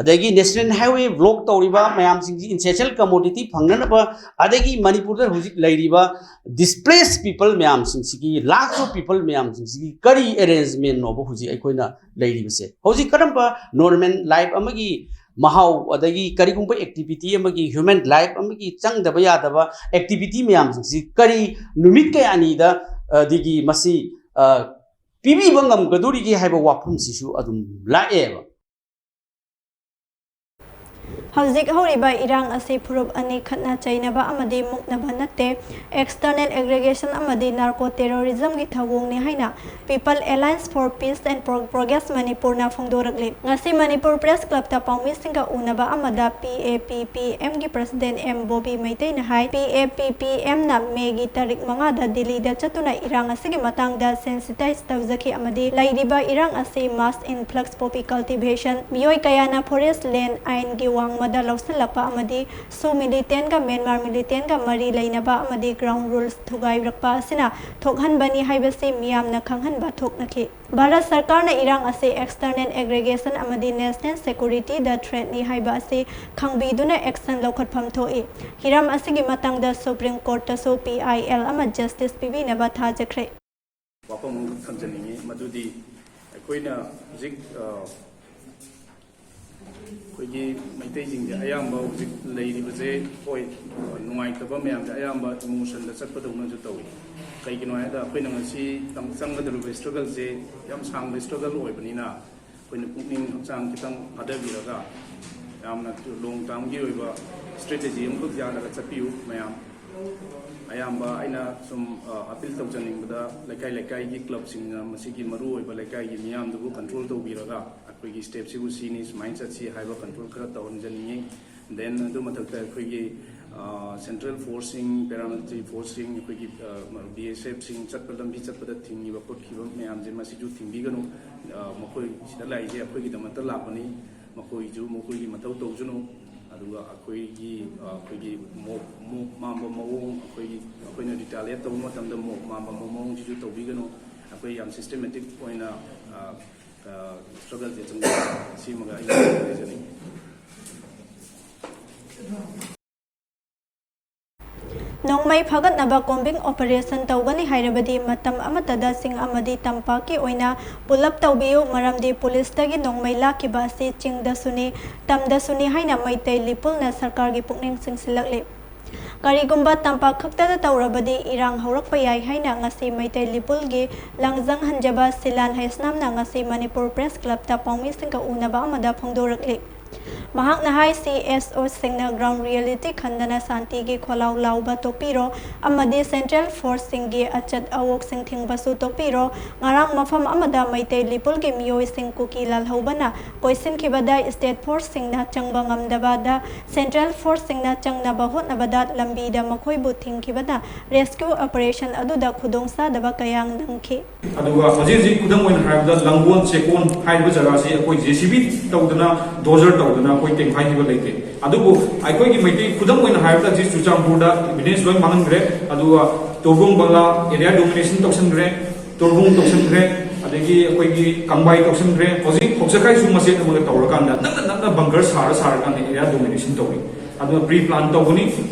ꯑꯗꯒꯤ ꯅꯦꯁꯅꯦꯜ ꯍꯥꯏꯋꯦ ꯕ꯭ꯂꯣꯛ ꯇꯧꯔꯤꯕ ꯃꯌꯥꯝꯁꯤꯡꯁꯤ, ꯏꯟꯁꯦꯟꯁꯤꯌꯦꯜ ꯀꯃꯣꯗꯤꯇꯤ ꯐꯪꯅꯅꯕ, ꯑꯗꯒꯤ ꯃꯅꯤꯄꯨꯔꯗ ꯍꯧꯖꯤꯛ ꯂꯩꯔꯤꯕ displace people ꯃꯌꯥꯝꯁꯤꯡꯁꯤꯒꯤ, lakhs of people ꯃꯌꯥꯝꯁꯤꯡꯁꯤꯒꯤ ꯀꯔꯤ ꯑꯦꯔꯦꯟꯖꯃꯦꯟꯅꯣꯕ ꯍꯧꯖꯤꯛ ꯑꯩꯈꯣꯏꯅ ꯂꯩꯔꯤꯕꯁꯦ? ꯍꯧꯖꯤꯛ ꯀꯔꯝꯕ ꯅꯣꯔꯃꯦꯜ ꯂꯥꯏꯐ ꯑꯃꯒꯤ ꯃꯍꯥꯎ, ꯑꯗꯒꯤ ꯀꯔꯤꯒꯨꯝꯕ ꯑꯦꯛꯇꯤꯚꯤꯇꯤ ꯑꯃꯒꯤ, ꯍ꯭ꯌꯨꯃꯦꯟ ꯂꯥꯏꯐ ꯑꯃꯒꯤ ꯆꯪꯗꯕ ꯌꯥꯗꯕ ꯑꯦꯛꯇꯤꯚꯤꯇꯤ ꯃꯌꯥꯝꯁꯤꯡꯁꯤ ꯀꯔꯤ ꯅꯨꯃꯤꯠ ꯀꯌꯥꯅꯤꯗ, ꯑ, ꯗꯒꯤ ꯃꯁꯤ, ꯑ, ꯄꯤꯕꯤꯕ ꯉꯝꯒꯗꯣꯔꯤꯒꯦ ꯍꯥꯏꯕ ꯋꯥꯐꯝꯁꯤꯁꯨ ꯑꯗꯨꯝ ꯂꯥꯛꯑꯦꯕ꯫ ꯍꯧꯖꯤꯛ ꯍꯧꯔꯤꯕ ꯏꯔꯥꯡ ꯑꯁꯤ ꯐꯨꯔꯨꯞ ꯑꯅꯤ ꯈꯠꯅ ꯆꯩꯅꯕ ꯑꯃꯗꯤ ꯃꯨꯛꯅꯕ ꯅꯠꯇꯦ, external aggression ꯑꯃꯗꯤ narco terrorismꯒꯤ ꯊꯧꯑꯣꯡꯅꯤ ꯍꯥꯏꯅ People Alliance for Peace and Pro- Progress ꯃꯅꯤꯄꯨꯔꯅ ꯐꯣꯡꯗꯣꯔꯛꯂꯤ꯫ ꯉꯁꯤ ꯃꯅꯤꯄꯨꯔ ꯄ꯭ꯔꯦꯁ ꯀ꯭ꯂꯕꯇ ꯄꯥꯎꯃꯤꯁꯤꯡꯒ ꯎꯅꯕ ꯑꯃꯗ P A P P Mꯒꯤ ꯄ꯭ꯔꯁꯤꯗꯦꯟ ꯑꯦꯝ ꯕꯣꯕꯤ ꯃꯩꯇꯩꯅ ꯍꯥꯏ, P A P P Mꯅ ꯃꯦꯒꯤ ꯇꯥꯔꯤꯛ ꯃꯉꯥꯗ ꯗꯤꯜꯂꯤꯗ ꯆꯠꯇꯨꯅ ꯏꯔꯥꯡ ꯑꯁꯤꯒꯤ ꯃꯇꯥꯡꯗ sensitize ꯇꯧꯖꯈꯤ ꯑꯃꯗꯤ ꯂꯩꯔꯤꯕ ꯏꯔꯥꯡ ꯑꯁꯤ mass influx poppy cultivation, ꯃꯤꯑꯣꯏ ꯀꯌꯥꯅ forest land ꯑꯥꯏꯟꯒꯤ ꯋꯥꯡꯃꯗ ꯂꯧꯁꯤꯜꯂꯛꯄ ꯑꯃꯗꯤ ꯁꯨ militantꯒ ꯃ꯭ꯌꯥꯟꯃꯥꯔ militantꯒ ꯃꯔꯤ ꯂꯩꯅꯕ ꯑꯃꯗꯤ ground rules ꯊꯨꯒꯥꯏꯔꯛꯄ ꯑꯁꯤꯅ ꯊꯣꯛꯍꯟꯕꯅꯤ ꯍꯥꯏꯕꯁꯤ ꯃꯤꯌꯥꯝꯅ ꯈꯪꯍꯟꯕ ꯊꯣꯛꯅꯈꯤ꯫ ꯚꯥꯔꯠ ꯁꯔꯀꯥꯔꯅ ꯏꯔꯥꯡ ꯑꯁꯤ external aggression ꯑꯃꯗꯤ national securityꯗ threatꯅꯤ ꯍꯥꯏꯕ ꯑꯁꯤ ꯈꯪꯕꯤꯗꯨꯅ action ꯂꯧꯈꯠꯐꯝ ꯊꯣꯛꯏ꯫ ꯍꯤꯔꯝ ꯑꯁꯤꯒꯤ ꯃꯇꯥꯡꯗ Supreme Courtꯇꯁꯨ P I L ꯑꯃ justice ꯄꯤꯕꯤꯅꯕ ꯊꯥꯖꯈ꯭ꯔꯦ꯫ ꯋꯥꯐꯝ ꯑꯃꯈꯛ ꯊꯝꯖꯅꯤꯡꯉꯤ, ꯃꯗꯨꯗꯤ ꯑꯩꯈꯣꯏꯅ ꯍꯧꯖꯤꯛ, ꯑ, ꯑꯩꯈꯣꯏꯒꯤ ꯃꯩꯇꯩꯁꯤꯡꯁꯦ ꯑꯌꯥꯝꯕ ꯍꯧꯖꯤꯛ ꯂꯩꯔꯤꯕꯁꯦ, ꯍꯣꯏ, ꯅꯨꯡꯉꯥꯏꯇꯕ ꯃꯌꯥꯝꯁꯦ ꯑꯌꯥꯝꯕ emotionꯗ ꯆꯠꯄꯗꯧꯅꯁꯨ ꯇꯧꯏ꯫ ꯀꯩꯒꯤꯅꯣ ꯍꯥꯏꯕꯗ ꯑꯩꯈꯣꯏꯅ ꯉꯁꯤ ꯇꯪ-, ꯆꯪꯒꯗꯧꯔꯤꯕ struggleꯁꯦ ꯌꯥꯝ ꯁꯥꯡꯕ struggle ꯑꯣꯏꯕꯅꯤꯅ, ꯑꯩꯈꯣꯏꯅ ꯄꯨꯛꯅꯤꯡ ꯍꯛꯆꯥꯡ ꯈꯤꯇꯪ ꯊꯥꯗꯕꯤꯔꯒ ꯌꯥꯝꯅ long termꯒꯤ ꯑꯣꯏꯕ strategy ꯑꯃꯈꯛ ꯌꯥꯜꯂꯒ ꯆꯠꯄꯤꯌꯨ ꯃꯌꯥꯝ꯫ ꯑꯌꯥꯝꯕ ꯑꯩꯅ ꯁꯨꯝ, ꯑ, appeal ꯇꯧꯖꯅꯤꯡꯕꯗ, ꯂꯩꯀꯥꯏ ꯂꯩꯀꯥꯏꯒꯤ clubꯁꯤꯡꯅ ꯃꯁꯤꯒꯤ ꯃꯔꯨꯑꯣꯏꯕ ꯂꯩꯀꯥꯏꯒꯤ ꯃꯤꯌꯥꯝꯗꯨꯕꯨ control ꯇꯧꯕꯤꯔꯒ, ꯑꯩꯈꯣꯏꯒꯤ stepꯁꯤꯕꯨ ꯁꯤꯅꯤ, ꯁꯨꯃꯥꯏꯅ ꯆꯠꯁꯤ ꯍꯥꯏꯕ control ꯈꯔ ꯇꯧꯍꯟꯖꯅꯤꯡꯉꯤ꯫ Then ꯑꯗꯨ ꯃꯊꯛꯇ ꯑꯩꯈꯣꯏꯒꯤ, ꯑ, central forceꯁꯤꯡ, paramilitary forceꯁꯤꯡ, ꯑꯩꯈꯣꯏꯒꯤ, ꯑ, B S Fꯁꯤꯡ ꯆꯠꯄ, ꯂꯝꯕꯤ ꯆꯠꯄꯗ ꯊꯤꯡꯉꯤꯕ ꯈꯣꯠꯈꯤꯕ ꯃꯌꯥꯝꯁꯦ, ꯃꯁꯤꯁꯨ ꯊꯤꯡꯕꯤꯒꯅꯨ꯫ ꯑ, ꯃꯈꯣꯏ ꯁꯤꯗ ꯂꯥꯛꯏꯁꯦ ꯑꯩꯈꯣꯏꯒꯤꯗꯃꯛꯇ ꯂꯥꯛꯄꯅꯤ, ꯃꯈꯣꯏꯁꯨ ꯃꯈꯣꯏꯒꯤ ꯃꯊꯧ ꯇꯧꯖꯅꯨ꯫ ꯑꯗꯨꯒ ꯑꯩꯈꯣꯏꯒꯤ ꯑ, ꯑꯩꯈꯣꯏꯒꯤ ꯃꯣꯞ ꯃꯣꯞ ꯃꯥꯟꯕ ꯃꯑꯣꯡ, ꯑꯩꯈꯣꯏꯒꯤ ꯑꯩꯈꯣꯏꯅ ꯔꯤꯇꯥꯂꯤꯌꯦꯠ ꯇꯧꯕ ꯃꯇꯝꯗ ꯃꯣꯞ ꯃꯥꯟꯕ ꯃꯑꯣꯡꯁꯤꯁꯨ ꯇꯧꯕꯤꯒꯅꯨ꯫ ꯑꯩꯈꯣꯏ ꯌꯥꯝ ꯁꯤꯁꯇꯦꯃꯦꯇꯤꯛ ꯑꯣꯏꯅ ꯁ꯭ꯇ꯭ꯔꯒꯜꯁꯦ ꯆꯪꯖꯕ ꯁꯤꯃꯒ ꯑꯩ ꯍꯥꯏꯖꯅꯤꯡꯉꯤ꯫ ꯅꯣꯡꯃꯩ ꯐꯒꯠꯅꯕ ꯀꯣꯝꯕꯤꯡ ꯑꯣꯄꯔꯦꯁꯟ ꯇꯧꯒꯅꯤ ꯍꯥꯏꯔꯕꯗꯤ ꯃꯇꯝ ꯑꯃꯠꯇꯗ ꯆꯤꯡ ꯑꯃꯗꯤ ꯇꯝꯄꯥꯛꯀꯤ ꯑꯣꯏꯅ ꯄꯨꯂꯞ ꯇꯧꯕꯤꯌꯨ, ꯃꯔꯝꯗꯤ ꯄꯨꯂꯤꯁꯇꯒꯤ ꯅꯣꯡꯃꯩ ꯂꯥꯛꯈꯤꯕ ꯑꯁꯤ ꯆꯤꯡꯗꯁꯨꯅꯤ, ꯇꯝꯗꯁꯨꯅꯤ ꯍꯥꯏꯅ ꯃꯩꯇꯩ ꯂꯤꯄꯨꯜꯅ ꯁꯔꯀꯥꯔꯒꯤ ꯄꯨꯛꯅꯤꯡ ꯆꯤꯡꯁꯤꯜꯂꯛꯂꯤ꯫ ꯀꯔꯤꯒꯨꯝꯕ ꯇꯝꯄꯥꯛ ꯈꯛꯇꯗ ꯇꯧꯔꯕꯗꯤ ꯏꯔꯥꯡ ꯍꯧꯔꯛꯄ ꯌꯥꯏ ꯍꯥꯏꯅ ꯉꯁꯤ ꯃꯩꯇꯩ ꯂꯤꯄꯨꯜꯒꯤ ꯂꯪꯖꯪ ꯍꯟꯖꯕ ꯁꯤꯂꯥꯟ ꯍꯩꯁꯅꯥꯝꯅ ꯉꯁꯤ ꯃꯅꯤꯄꯨꯔ ꯄ꯭ꯔꯦꯁ ꯀ꯭ꯂꯕꯇ ꯄꯥꯎꯃꯤꯁꯤꯡꯒ ꯎꯅꯕ ꯑꯃꯗ ꯐꯣꯡꯗꯣꯔꯛꯂꯤ꯫ ꯃꯍꯥꯛꯅ ꯍꯥꯏ, ꯁꯤ ꯑꯦꯁ ꯑꯣꯁꯤꯡꯅ ꯒ꯭ꯔꯥꯎꯟ ꯔꯤꯌꯦꯂꯤꯇꯤ ꯈꯟꯗꯅ ꯁꯥꯟꯇꯤꯒꯤ ꯈꯣꯜꯂꯥꯎ ꯂꯥꯎꯕ ꯇꯣꯛꯄꯤꯔꯣ ꯑꯃꯗꯤ ꯁꯦꯟꯇ꯭ꯔꯦꯜ ꯐꯣꯔꯁꯁꯤꯡꯒꯤ ꯑꯆꯠ ꯑꯋꯣꯛꯁꯤꯡ ꯊꯤꯡꯕꯁꯨ ꯇꯣꯛꯄꯤꯔꯣ꯫ ꯉꯔꯥꯡ ꯃꯐꯝ ꯑꯃꯗ ꯃꯩꯇꯩ ꯂꯤꯄꯨꯜꯒꯤ ꯃꯤꯑꯣꯏꯁꯤꯡ ꯀꯨꯀꯤ ꯂꯥꯜꯍꯧꯕꯅ ꯀꯣꯏꯁꯤꯟꯈꯤꯕꯗ ꯁ꯭ꯇꯦꯠ ꯐꯣꯔꯁꯁꯤꯡꯅ ꯆꯪꯕ ꯉꯝꯗꯕꯗ ꯁꯦꯟꯇ꯭ꯔꯦꯜ ꯐꯣꯔꯁꯁꯤꯡꯅ ꯆꯪꯅꯕ ꯍꯣꯠꯅꯕꯗ ꯂꯝꯕꯤꯗ ꯃꯈꯣꯏꯕꯨ ꯊꯤꯡꯈꯤꯕꯅ ꯔꯦꯁꯀ꯭ꯌꯨ ꯑꯣꯄꯔꯦꯁꯟ ꯑꯗꯨꯗ ꯈꯨꯗꯣꯡꯆꯥꯗꯕ ꯀꯌꯥ ꯅꯪꯈꯤ꯫ ꯑꯗꯨꯒ ꯍꯧꯖꯤꯛ ꯍꯧꯖꯤꯛ ꯈꯨꯗꯝ ꯑꯣꯏꯅ ꯍꯥꯏꯔꯕꯗ ꯂꯥꯡꯒꯣꯜ ꯆꯦꯛꯀꯣꯟ ꯍꯥꯏꯔꯤꯕ ꯖꯒꯥꯁꯤ ꯑꯩꯈꯣꯏ ꯖꯦ ꯁꯤ ꯕꯤ ꯇꯧꯗꯅ, ꯗꯣꯖꯔ ꯇꯧꯗꯅ ꯑꯩꯈꯣꯏ ꯇꯦꯡꯈꯥꯏꯈꯤꯕ ꯂꯩꯇꯦ꯫ ꯑꯗꯨꯕꯨ ꯑꯩꯈꯣꯏꯒꯤ ꯃꯩꯇꯩ ꯈꯨꯗꯝ ꯑꯣꯏꯅ ꯍꯥꯏꯔꯕꯗ ꯍꯧꯖꯤꯛ ꯆꯨꯔꯆꯥꯟꯄꯨꯔꯗ ꯏꯚꯤꯗꯦꯟꯁ ꯂꯣꯏ ꯃꯥꯡꯍꯟꯈ꯭ꯔꯦ꯫ ꯑꯗꯨꯒ ꯇꯣꯔꯕꯨꯡ ꯕꯪꯂꯥ ꯑꯦꯔꯤꯌꯥ ꯗꯣꯃꯤꯅꯦꯁꯟ ꯇꯧꯁꯟꯈ꯭ꯔꯦ, ꯇꯣꯔꯕꯨꯡ ꯇꯧꯁꯟꯈ꯭ꯔꯦ, ꯑꯗꯒꯤ ꯑꯩꯈꯣꯏꯒꯤ ꯀꯪꯕꯥꯏ ꯇꯧꯁꯟꯈ꯭ꯔꯦ꯫ ꯍꯧꯖꯤꯛ ꯈꯣꯛꯆꯈꯥꯏꯁꯨ ꯃꯆꯦꯠ ꯑꯃꯒ ꯇꯧꯔꯀꯥꯟꯗ ꯅꯛꯅ ꯅꯛꯅ ꯕꯪꯀꯔ ꯁꯥꯔ ꯁꯥꯔꯀꯥꯟꯗ ꯑꯦꯔꯤꯌꯥ ꯗꯣꯃꯤꯅꯦꯁꯟ ꯇꯧꯔꯤ꯫ ꯑꯗꯨꯅ ꯄ꯭ꯔꯤ ꯄ꯭ꯂꯥꯟ ꯇꯧꯒꯅꯤ꯫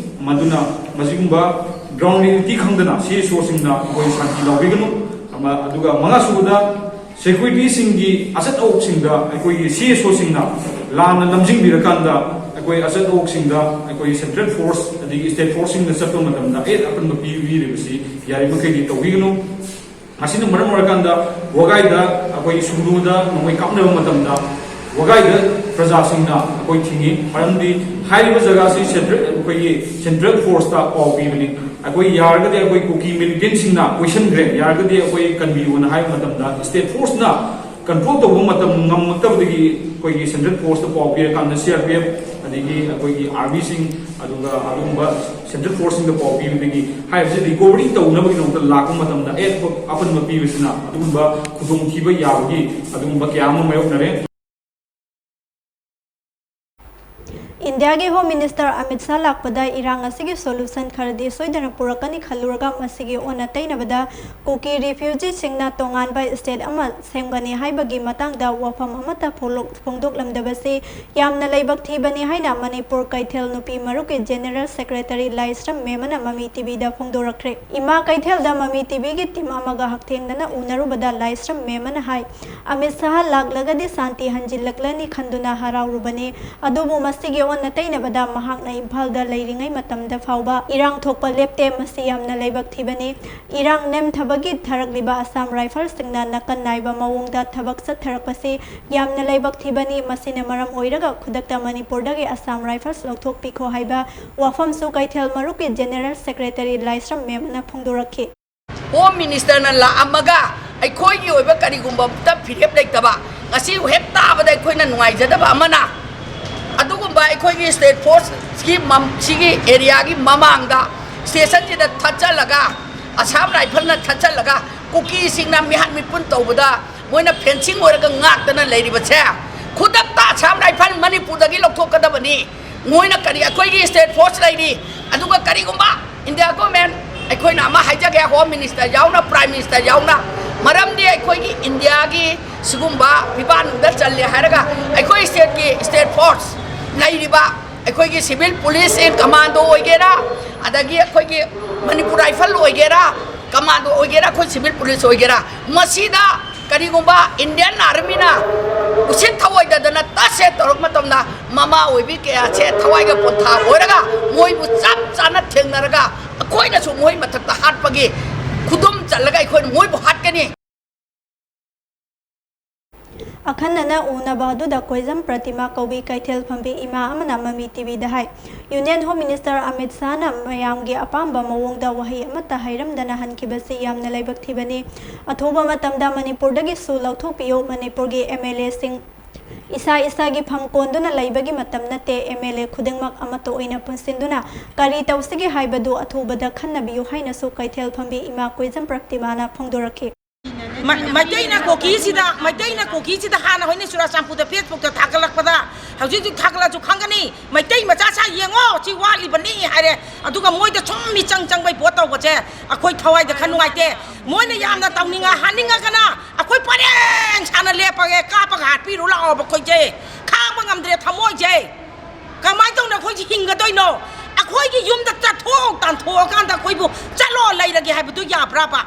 ꯃꯗꯨꯅ ꯃꯁꯤꯒꯨꯝꯕ ꯒ꯭ꯔꯥꯎꯟ ꯔꯤꯌꯦꯂꯤꯇꯤ ꯈꯪꯗꯅ ꯁꯤ ꯑꯦꯁ ꯑꯣꯁꯤꯡꯅ ꯑꯩꯈꯣꯏ ꯁꯥꯟꯇꯤ ꯂꯧꯕꯤꯒꯅꯨ꯫ ꯑꯃ-, ꯑꯗꯨꯒ ꯃꯉꯥꯁꯨꯕꯗ ꯁꯦꯀ꯭ꯌꯨꯔꯤꯇꯤꯁꯤꯡꯒꯤ ꯑꯆꯠ ꯑꯋꯣꯛꯁꯤꯡꯗ ꯑꯩꯈꯣꯏꯒꯤ ꯁꯤ ꯑꯦꯁ ꯑꯣꯁꯤꯡꯅ ꯂꯥꯟꯅ ꯂꯝꯖꯤꯡꯕꯤꯔꯀꯥꯟꯗ ꯑꯩꯈꯣꯏ ꯑꯆꯠ ꯑꯋꯣꯛꯁꯤꯡꯗ ꯑꯩꯈꯣꯏ ꯁꯦꯟꯇ꯭ꯔꯦꯜ ꯐꯣꯔꯁ ꯑꯗꯒꯤ ꯁ꯭ꯇꯦꯠ ꯐꯣꯔꯁꯁꯤꯡꯅ ꯆꯠꯄ ꯃꯇꯝꯗ ꯑꯦꯠ ꯑꯄꯟꯕ ꯄꯤꯕꯤꯔꯤꯕꯁꯤ ꯌꯥꯔꯤꯃꯈꯩꯗꯤ ꯇꯧꯕꯤꯒꯅꯨ꯫ ꯃꯁꯤꯅ ꯃꯔꯝ ꯑꯣꯏꯔꯀꯥꯟꯗ ꯋꯥꯒꯥꯏꯗ ꯑꯩꯈꯣꯏ ꯁꯨꯒꯅꯨꯗ ꯅꯣꯡꯃꯩ ꯀꯥꯞꯅꯕ ꯃꯇꯝꯗ ꯋꯥꯒꯥꯏꯗ ꯄ꯭ꯔꯖꯥꯁꯤꯡꯅ ꯑꯩꯈꯣꯏ ꯊꯤꯡꯉꯤ꯫ ꯃꯔꯝꯗꯤ ꯍꯥꯏꯔꯤꯕ ꯖꯒꯥꯁꯤ ꯁꯦꯟꯇ꯭ꯔꯦꯜ, ꯑꯩꯈꯣꯏꯒꯤ ꯁꯦꯟꯇ꯭ꯔꯦꯜ ꯐꯣꯔꯁꯇ ꯄꯥꯎ ꯄꯤꯕꯅꯤ꯫ ꯑꯩꯈꯣꯏ ꯌꯥꯔꯒꯗꯤ ꯑꯩꯈꯣꯏ ꯀꯨꯀꯤ ꯃꯤꯂꯤꯇꯦꯟꯁꯤꯡꯅ ꯀꯣꯏꯁꯟꯈ꯭ꯔꯦ, ꯌꯥꯔꯒꯗꯤ ꯑꯩꯈꯣꯏ ꯀꯟꯕꯤꯌꯨꯅ ꯍꯥꯏꯕ ꯃꯇꯝꯗ ꯁ꯭ꯇꯦꯠ ꯐꯣꯔꯁꯅ ꯀꯟꯇ꯭ꯔꯣꯜ ꯇꯧꯕ ꯃꯇꯝ ꯉꯝꯃꯛꯇꯕꯗꯒꯤ ꯑꯩꯈꯣꯏꯒꯤ ꯁꯦꯟꯇ꯭ꯔꯦꯜ ꯐꯣꯔꯁꯇ ꯄꯥꯎ ꯄꯤꯔꯀꯥꯟꯗ ꯁꯤ ꯑꯥꯔ ꯄꯤ ꯑꯦꯐ ꯑꯗꯒꯤ ꯑꯩꯈꯣꯏꯒꯤ ꯑꯥꯔꯃꯤꯁꯤꯡ ꯑꯗꯨꯒ ꯑꯗꯨꯒꯨꯝꯕ ꯁꯦꯟꯇ꯭ꯔꯦꯜ ꯐꯣꯔꯁꯁꯤꯡꯗ ꯄꯥꯎ ꯄꯤꯕꯗꯒꯤ ꯍꯥꯏꯔꯤꯕꯁꯤ ꯔꯤꯀꯣꯚꯔꯤ ꯇꯧꯅꯕꯒꯤꯗꯃꯛꯇ ꯂꯥꯛꯄ ꯃꯇꯝꯗ ꯑꯦꯠ ꯑꯄꯟꯕ ꯄꯤꯕꯁꯤꯅ ꯑꯗꯨꯒꯨꯝꯕ ꯈꯨꯗꯣꯡꯊꯤꯕ ꯌꯥꯕꯒꯤ ꯑꯗꯨꯒꯨꯝꯕ ꯀꯌꯥ ꯑꯃ ꯃꯥꯌꯣꯛꯅꯔꯦ꯫ ꯏꯟꯗꯤꯌꯥꯒꯤ ꯍꯣꯝ ꯃꯤꯅꯤꯁꯇꯔ ꯑꯃꯤꯠ ꯁꯥꯍ ꯂꯥꯛꯄꯗ ꯏꯔꯥꯡ ꯑꯁꯤꯒꯤ ꯁꯣꯂꯨꯁꯟ ꯈꯔꯗꯤ ꯁꯣꯏꯗꯅ ꯄꯨꯔꯛꯀꯅꯤ ꯈꯜꯂꯨꯔꯒ ꯃꯁꯤꯒꯤ ꯑꯣꯟꯅ ꯇꯩꯅꯕꯗ ꯀꯨꯀꯤ ꯔꯤꯐ꯭ꯌꯨꯖꯤꯁꯤꯡꯅ ꯇꯣꯉꯥꯟꯕ ꯁ꯭ꯇꯦꯠ ꯑꯃ ꯁꯦꯝꯒꯅꯤ ꯍꯥꯏꯕꯒꯤ ꯃꯇꯥꯡꯗ ꯋꯥꯐꯝ ꯑꯃꯠꯇ ꯐꯣꯡꯂꯣꯛ-, ꯐꯣꯡꯗꯣꯛꯂꯝꯗꯕꯁꯤ ꯌꯥꯝꯅ ꯂꯥꯏꯕꯛ ꯊꯤꯕꯅꯤ ꯍꯥꯏꯅ ꯃꯅꯤꯄꯨꯔ ꯀꯩꯊꯦꯜ ꯅꯨꯄꯤ ꯃꯔꯨꯞꯀꯤ ꯖꯦꯅꯦꯔꯦꯜ ꯁꯦꯀ꯭ꯔꯦꯇꯔꯤ ꯂꯥꯏꯁ꯭ꯔꯝ ꯃꯦꯝꯅ ꯃꯃꯤ ꯇꯤꯚꯤꯗ ꯐꯣꯡꯗꯣꯔꯛꯈ꯭ꯔꯦ꯫ ꯏꯃꯥ ꯀꯩꯊꯦꯜꯗ ꯃꯃꯤ ꯇꯤꯚꯤꯒꯤ ꯇꯤꯝ ꯑꯃꯒ ꯍꯛꯊꯦꯡꯅꯅ ꯎꯅꯔꯨꯕꯗ ꯂꯥꯏꯁ꯭ꯔꯝ ꯃꯦꯝꯅ ꯍꯥꯏ, ꯑꯃꯤꯠ ꯁꯥꯍ ꯂꯥꯛꯂꯒꯗꯤ ꯁꯥꯟꯇꯤ ꯍꯟꯖꯤꯜꯂꯛꯂꯅꯤ ꯈꯟꯗꯨꯅ ꯍꯔꯥꯎꯔꯨꯕꯅꯤ꯫ ꯑꯗꯨꯕꯨ ꯃꯁꯤꯒꯤ ꯑꯣꯟꯅ ꯇꯩꯅꯕꯗ ꯃꯍꯥꯛꯅ ꯏꯝꯐꯥꯜꯗ ꯂꯩꯔꯤꯉꯩ ꯃꯇꯝꯗ ꯐꯥꯎꯕ ꯏꯔꯥꯡ ꯊꯣꯛꯄ ꯂꯦꯞꯇꯦ꯫ ꯃꯁꯤ ꯌꯥꯝꯅ ꯂꯥꯏꯕꯛ ꯊꯤꯕꯅꯤ꯫ ꯏꯔꯥꯡ ꯅꯦꯝꯊꯕꯒꯤ ꯊꯥꯔꯛꯂꯤꯕ ꯑꯁꯥꯝ ꯔꯥꯏꯐꯜꯁꯤꯡꯅ ꯅꯥꯀꯟ ꯅꯥꯏꯕ ꯃꯑꯣꯡꯗ ꯊꯕꯛ ꯆꯠꯊꯔꯛꯄꯁꯤ ꯌꯥꯝꯅ ꯂꯥꯏꯕꯛ ꯊꯤꯕꯅꯤ꯫ ꯃꯁꯤꯅ ꯃꯔꯝ ꯑꯣꯏꯔꯒ ꯈꯨꯗꯛꯇ ꯃꯅꯤꯄꯨꯔꯗꯒꯤ ꯑꯁꯥꯝ ꯔꯥꯏꯐꯜꯁ ꯂꯧꯊꯣꯛꯄꯤꯈꯣ ꯍꯥꯏꯕ ꯋꯥꯐꯝꯁꯨ ꯀꯩꯊꯦꯜ ꯃꯔꯨꯞꯀꯤ ꯖꯦꯅꯦꯔꯦꯜ ꯁꯦꯀ꯭ꯔꯦꯇꯔꯤ ꯂꯥꯏꯁ꯭ꯔꯝ ꯃꯦꯝꯅ ꯐꯣꯡꯗꯣꯔꯛꯈꯤ꯫ ꯍꯣꯝ ꯃꯤꯅꯤꯁꯇꯔꯅ ꯂꯥꯛꯑꯝꯃꯒ ꯑꯩꯈꯣꯏꯒꯤ ꯑꯣꯏꯕ ꯀꯔꯤꯒꯨꯝꯕ ꯑꯝꯇ ꯐꯤꯔꯦꯞ ꯂꯩꯇꯕ, ꯉꯁꯤ ꯍꯦꯛ ꯇꯥꯕꯗ ꯑꯩꯈꯣꯏꯅ ꯅꯨꯡꯉꯥꯏꯖꯗꯕ ꯑꯃꯅ, ꯑꯗꯨꯒꯨꯝꯕ ꯑꯩꯈꯣꯏꯒꯤ ꯁ꯭ꯇꯦꯠ ꯐꯣꯔꯁꯀꯤ ꯃꯝ-, ꯁꯤꯒꯤ ꯑꯦꯔꯤꯌꯥꯒꯤ ꯃꯃꯥꯡꯗ ꯁ꯭ꯇꯦꯁꯟꯁꯤꯗ ꯊꯠꯆꯜꯂꯒ, ꯑꯁꯥꯝ ꯔꯥꯏꯐꯜꯅ ꯊꯠꯆꯜꯂꯒ, ꯀꯨꯀꯤꯁꯤꯡꯅ ꯃꯤꯍꯥꯠ ꯃꯤꯄꯨꯟ ꯇꯧꯕꯗ ꯃꯣꯏꯅ ꯐꯦꯟꯁꯤꯡ ꯑꯣꯏꯔꯒ ꯉꯥꯛꯇꯅ ꯂꯩꯔꯤꯕꯁꯦ, ꯈꯨꯗꯛꯇ ꯑꯁꯥꯝ ꯔꯥꯏꯐꯜ ꯃꯅꯤꯄꯨꯔꯗꯒꯤ ꯂꯧꯊꯣꯛꯀꯗꯕꯅꯤ꯫ ꯃꯣꯏꯅ ꯀꯔꯤ, ꯑꯩꯈꯣꯏꯒꯤ ꯁ꯭ꯇꯦꯠ ꯐꯣꯔꯁ ꯂꯩꯔꯤ, ꯑꯗꯨꯒ ꯀꯔꯤꯒꯨꯝꯕ ꯏꯟꯗꯤꯌꯥ ꯒꯣꯔꯃꯦꯟ, ꯑꯩꯈꯣꯏꯅ ꯑꯃ ꯍꯥꯏꯖꯒꯦ, ꯍꯣꯝ ꯃꯤꯅꯤꯁꯇꯔ ꯌꯥꯎꯅ, ꯄ꯭ꯔꯥꯏꯝ ꯃꯤꯅꯤꯁꯇꯔ ꯌꯥꯎꯅ, ꯃꯔꯝꯗꯤ ꯑꯩꯈꯣꯏꯒꯤ ꯏꯟꯗꯤꯌꯥꯒꯤ ꯁꯤꯒꯨꯝꯕ ꯐꯤꯕꯥꯟꯗ ꯆꯜꯂꯦ ꯍꯥꯏꯔꯒ ꯑꯩꯈꯣꯏ ꯁ꯭ꯇꯦꯠꯀꯤ ꯁ꯭ꯇꯦꯠ ꯐꯣꯔꯁ ꯂꯩꯔꯤꯕ, ꯑꯩꯈꯣꯏꯒꯤ ꯁꯤꯚꯤꯜ ꯄꯨꯂꯤꯁꯁꯤꯡ, ꯀꯃꯥꯟꯗꯣ ꯑꯣꯏꯒꯦꯔꯥ, ꯑꯗꯒꯤ ꯑꯩꯈꯣꯏꯒꯤ ꯃꯅꯤꯄꯨꯔ ꯔꯥꯏꯐꯜ ꯑꯣꯏꯒꯦꯔꯥ, ꯀꯃꯥꯟꯗꯣ ꯑꯣꯏꯒꯦꯔꯥ, ꯑꯩꯈꯣꯏ ꯁꯤꯚꯤꯜ ꯄꯨꯂꯤꯁ ꯑꯣꯏꯒꯦꯔꯥ, ꯃꯁꯤꯗ ꯀꯔꯤꯒꯨꯝꯕ ꯏꯟꯗꯤꯌꯟ ꯑꯥꯔꯃꯤꯅ ꯎꯁꯤꯠ ꯊꯑꯣꯏꯗꯗꯅ ꯇꯁ ꯍꯦꯛ ꯇꯧꯔꯛꯄ ꯃꯇꯝꯗ, ꯃꯃꯥ ꯑꯣꯏꯕꯤ ꯀꯌꯥꯁꯦ ꯊꯋꯥꯏꯒ ꯄꯣꯟꯊꯥ ꯑꯣꯏꯔꯒ ꯃꯣꯏꯕꯨ ꯆꯞ ꯆꯥꯅ ꯊꯦꯡꯅꯔꯒ ꯑꯩꯈꯣꯏꯅꯁꯨ ꯃꯣꯏ ꯃꯊꯛꯇ ꯍꯥꯠꯄꯒꯤ ꯈꯨꯗꯨꯝ ꯆꯜꯂꯒ ꯑꯩꯈꯣꯏꯅ ꯃꯣꯏꯕꯨ ꯍꯥꯠꯀꯅꯤ꯫ ꯑꯈꯟꯅꯅ ꯎꯅꯕ ꯑꯗꯨꯗ ꯀꯣꯏꯖꯝ ꯄ꯭ꯔꯇꯤꯃꯥ ꯀꯧꯕꯤ ꯀꯩꯊꯦꯜ ꯐꯝꯕꯤ ꯏꯃꯥ ꯑꯃꯅ ꯃꯃꯤ ꯇꯤꯚꯤꯗ ꯍꯥꯏ, ꯌꯨꯅꯤꯌꯟ ꯍꯣꯝ ꯃꯤꯅꯤꯁꯇꯔ ꯑꯃꯤꯠ ꯁꯥꯍꯅ ꯃꯌꯥꯝꯒꯤ ꯑꯄꯥꯝꯕ ꯃꯑꯣꯡꯗ ꯋꯥꯍꯩ ꯑꯃꯠꯇ ꯍꯥꯏꯔꯝꯗꯅ ꯍꯟꯈꯤꯕꯁꯤ ꯌꯥꯝꯅ ꯂꯥꯏꯕꯛ ꯊꯤꯕꯅꯤ꯫ ꯑꯊꯨꯕ ꯃꯇꯝꯗ ꯃꯅꯤꯄꯨꯔꯗꯒꯤꯁꯨ ꯂꯧꯊꯣꯛꯄꯤꯌꯨ꯫ ꯃꯅꯤꯄꯨꯔꯒꯤ ꯑꯦꯝ ꯑꯦꯜ ꯑꯦꯁꯤꯡ ꯏꯁꯥ ꯏꯁꯥꯒꯤ ꯐꯝ ꯀꯣꯟꯗꯨꯅ ꯂꯩꯕꯒꯤ ꯃꯇꯝ ꯅꯠꯇꯦ꯫ ꯑꯦꯝ ꯑꯦꯜ ꯑꯦ ꯈꯨꯗꯤꯡꯃꯛ ꯑꯃꯠꯇ ꯑꯣꯏꯅ ꯄꯨꯟꯁꯤꯟꯗꯨꯅ ꯀꯔꯤ ꯇꯧꯁꯤꯒꯦ ꯍꯥꯏꯕꯗꯨ ꯑꯊꯨꯕꯗ ꯈꯟꯅꯕꯤꯌꯨ ꯍꯥꯏꯅꯁꯨ ꯀꯩꯊꯦꯜ ꯐꯝꯕꯤ ꯏꯃꯥ ꯀꯣꯏꯖꯝ ꯄ꯭ꯔꯇꯤꯃꯥꯅ ꯐꯣꯡꯗꯣꯔꯛꯈꯤ꯫ ꯑꯩꯅꯅꯦ, ꯃ- ꯃꯩꯇꯩꯅ ꯀꯣꯀꯤꯁꯤꯗ ꯃꯩꯇꯩꯅ ꯀꯣꯀꯤꯁꯤꯗ ꯍꯥꯟꯅ ꯍꯣꯏꯅ ꯆꯨꯔꯥꯆꯥꯟꯄꯨꯔꯗ ꯐꯦꯁꯕꯨꯛꯇ ꯊꯥꯒꯠꯂꯛꯄꯗ ꯍꯧꯖꯤꯛ ꯍꯧꯖꯤꯛ ꯊꯥꯒꯠꯂꯁꯨ ꯈꯪꯒꯅꯤ꯫ ꯃꯩꯇꯩ ꯃꯆꯥ ꯁꯥ ꯌꯦꯡꯉꯣ, ꯁꯤ ꯋꯥꯠꯂꯤꯕꯅꯤ ꯍꯥꯏꯔꯦ꯫ ꯑꯗꯨꯒ ꯃꯣꯏꯗ ꯁꯨꯝ ꯃꯤꯆꯪ ꯆꯪꯕꯩ ꯄꯣꯠ ꯇꯧꯕꯁꯦ ꯑꯩꯈꯣꯏ ꯊꯋꯥꯏꯗ ꯈꯔ ꯅꯨꯡꯉꯥꯏꯇꯦ꯫ ꯃꯣꯏꯅ ꯌꯥꯝꯅ ꯇꯧꯅꯤꯡꯉ ꯍꯥꯠꯅꯤꯡꯉꯒꯅ ꯑꯩꯈꯣꯏ ꯄꯔꯦꯡ ꯁꯥꯅ ꯂꯦꯞꯄꯒꯦ, ꯀꯥꯞꯄꯒ ꯍꯥꯠꯄꯤꯔꯨ ꯂꯥꯛꯑꯣꯕ꯫ ꯑꯩꯈꯣꯏꯁꯦ ꯈꯥꯡꯕ ꯉꯝꯗ꯭ꯔꯦ ꯊꯃꯣꯏꯁꯦ꯫ ꯀꯃꯥꯏꯅ ꯇꯧꯅ ꯑꯩꯈꯣꯏꯁꯦ ꯍꯤꯡꯒꯗꯣꯏꯅꯣ? ꯑꯩꯈꯣꯏꯒꯤ ꯌꯨꯝꯗ ꯆꯠꯊꯣꯛ ꯇꯥꯟꯊꯣꯛꯑꯀꯥꯟꯗ ꯑꯩꯈꯣꯏꯕꯨ ꯆꯠꯂꯣ ꯂꯩꯔꯒꯦ ꯍꯥꯏꯕꯗꯨ ꯌꯥꯕ꯭ꯔꯕ?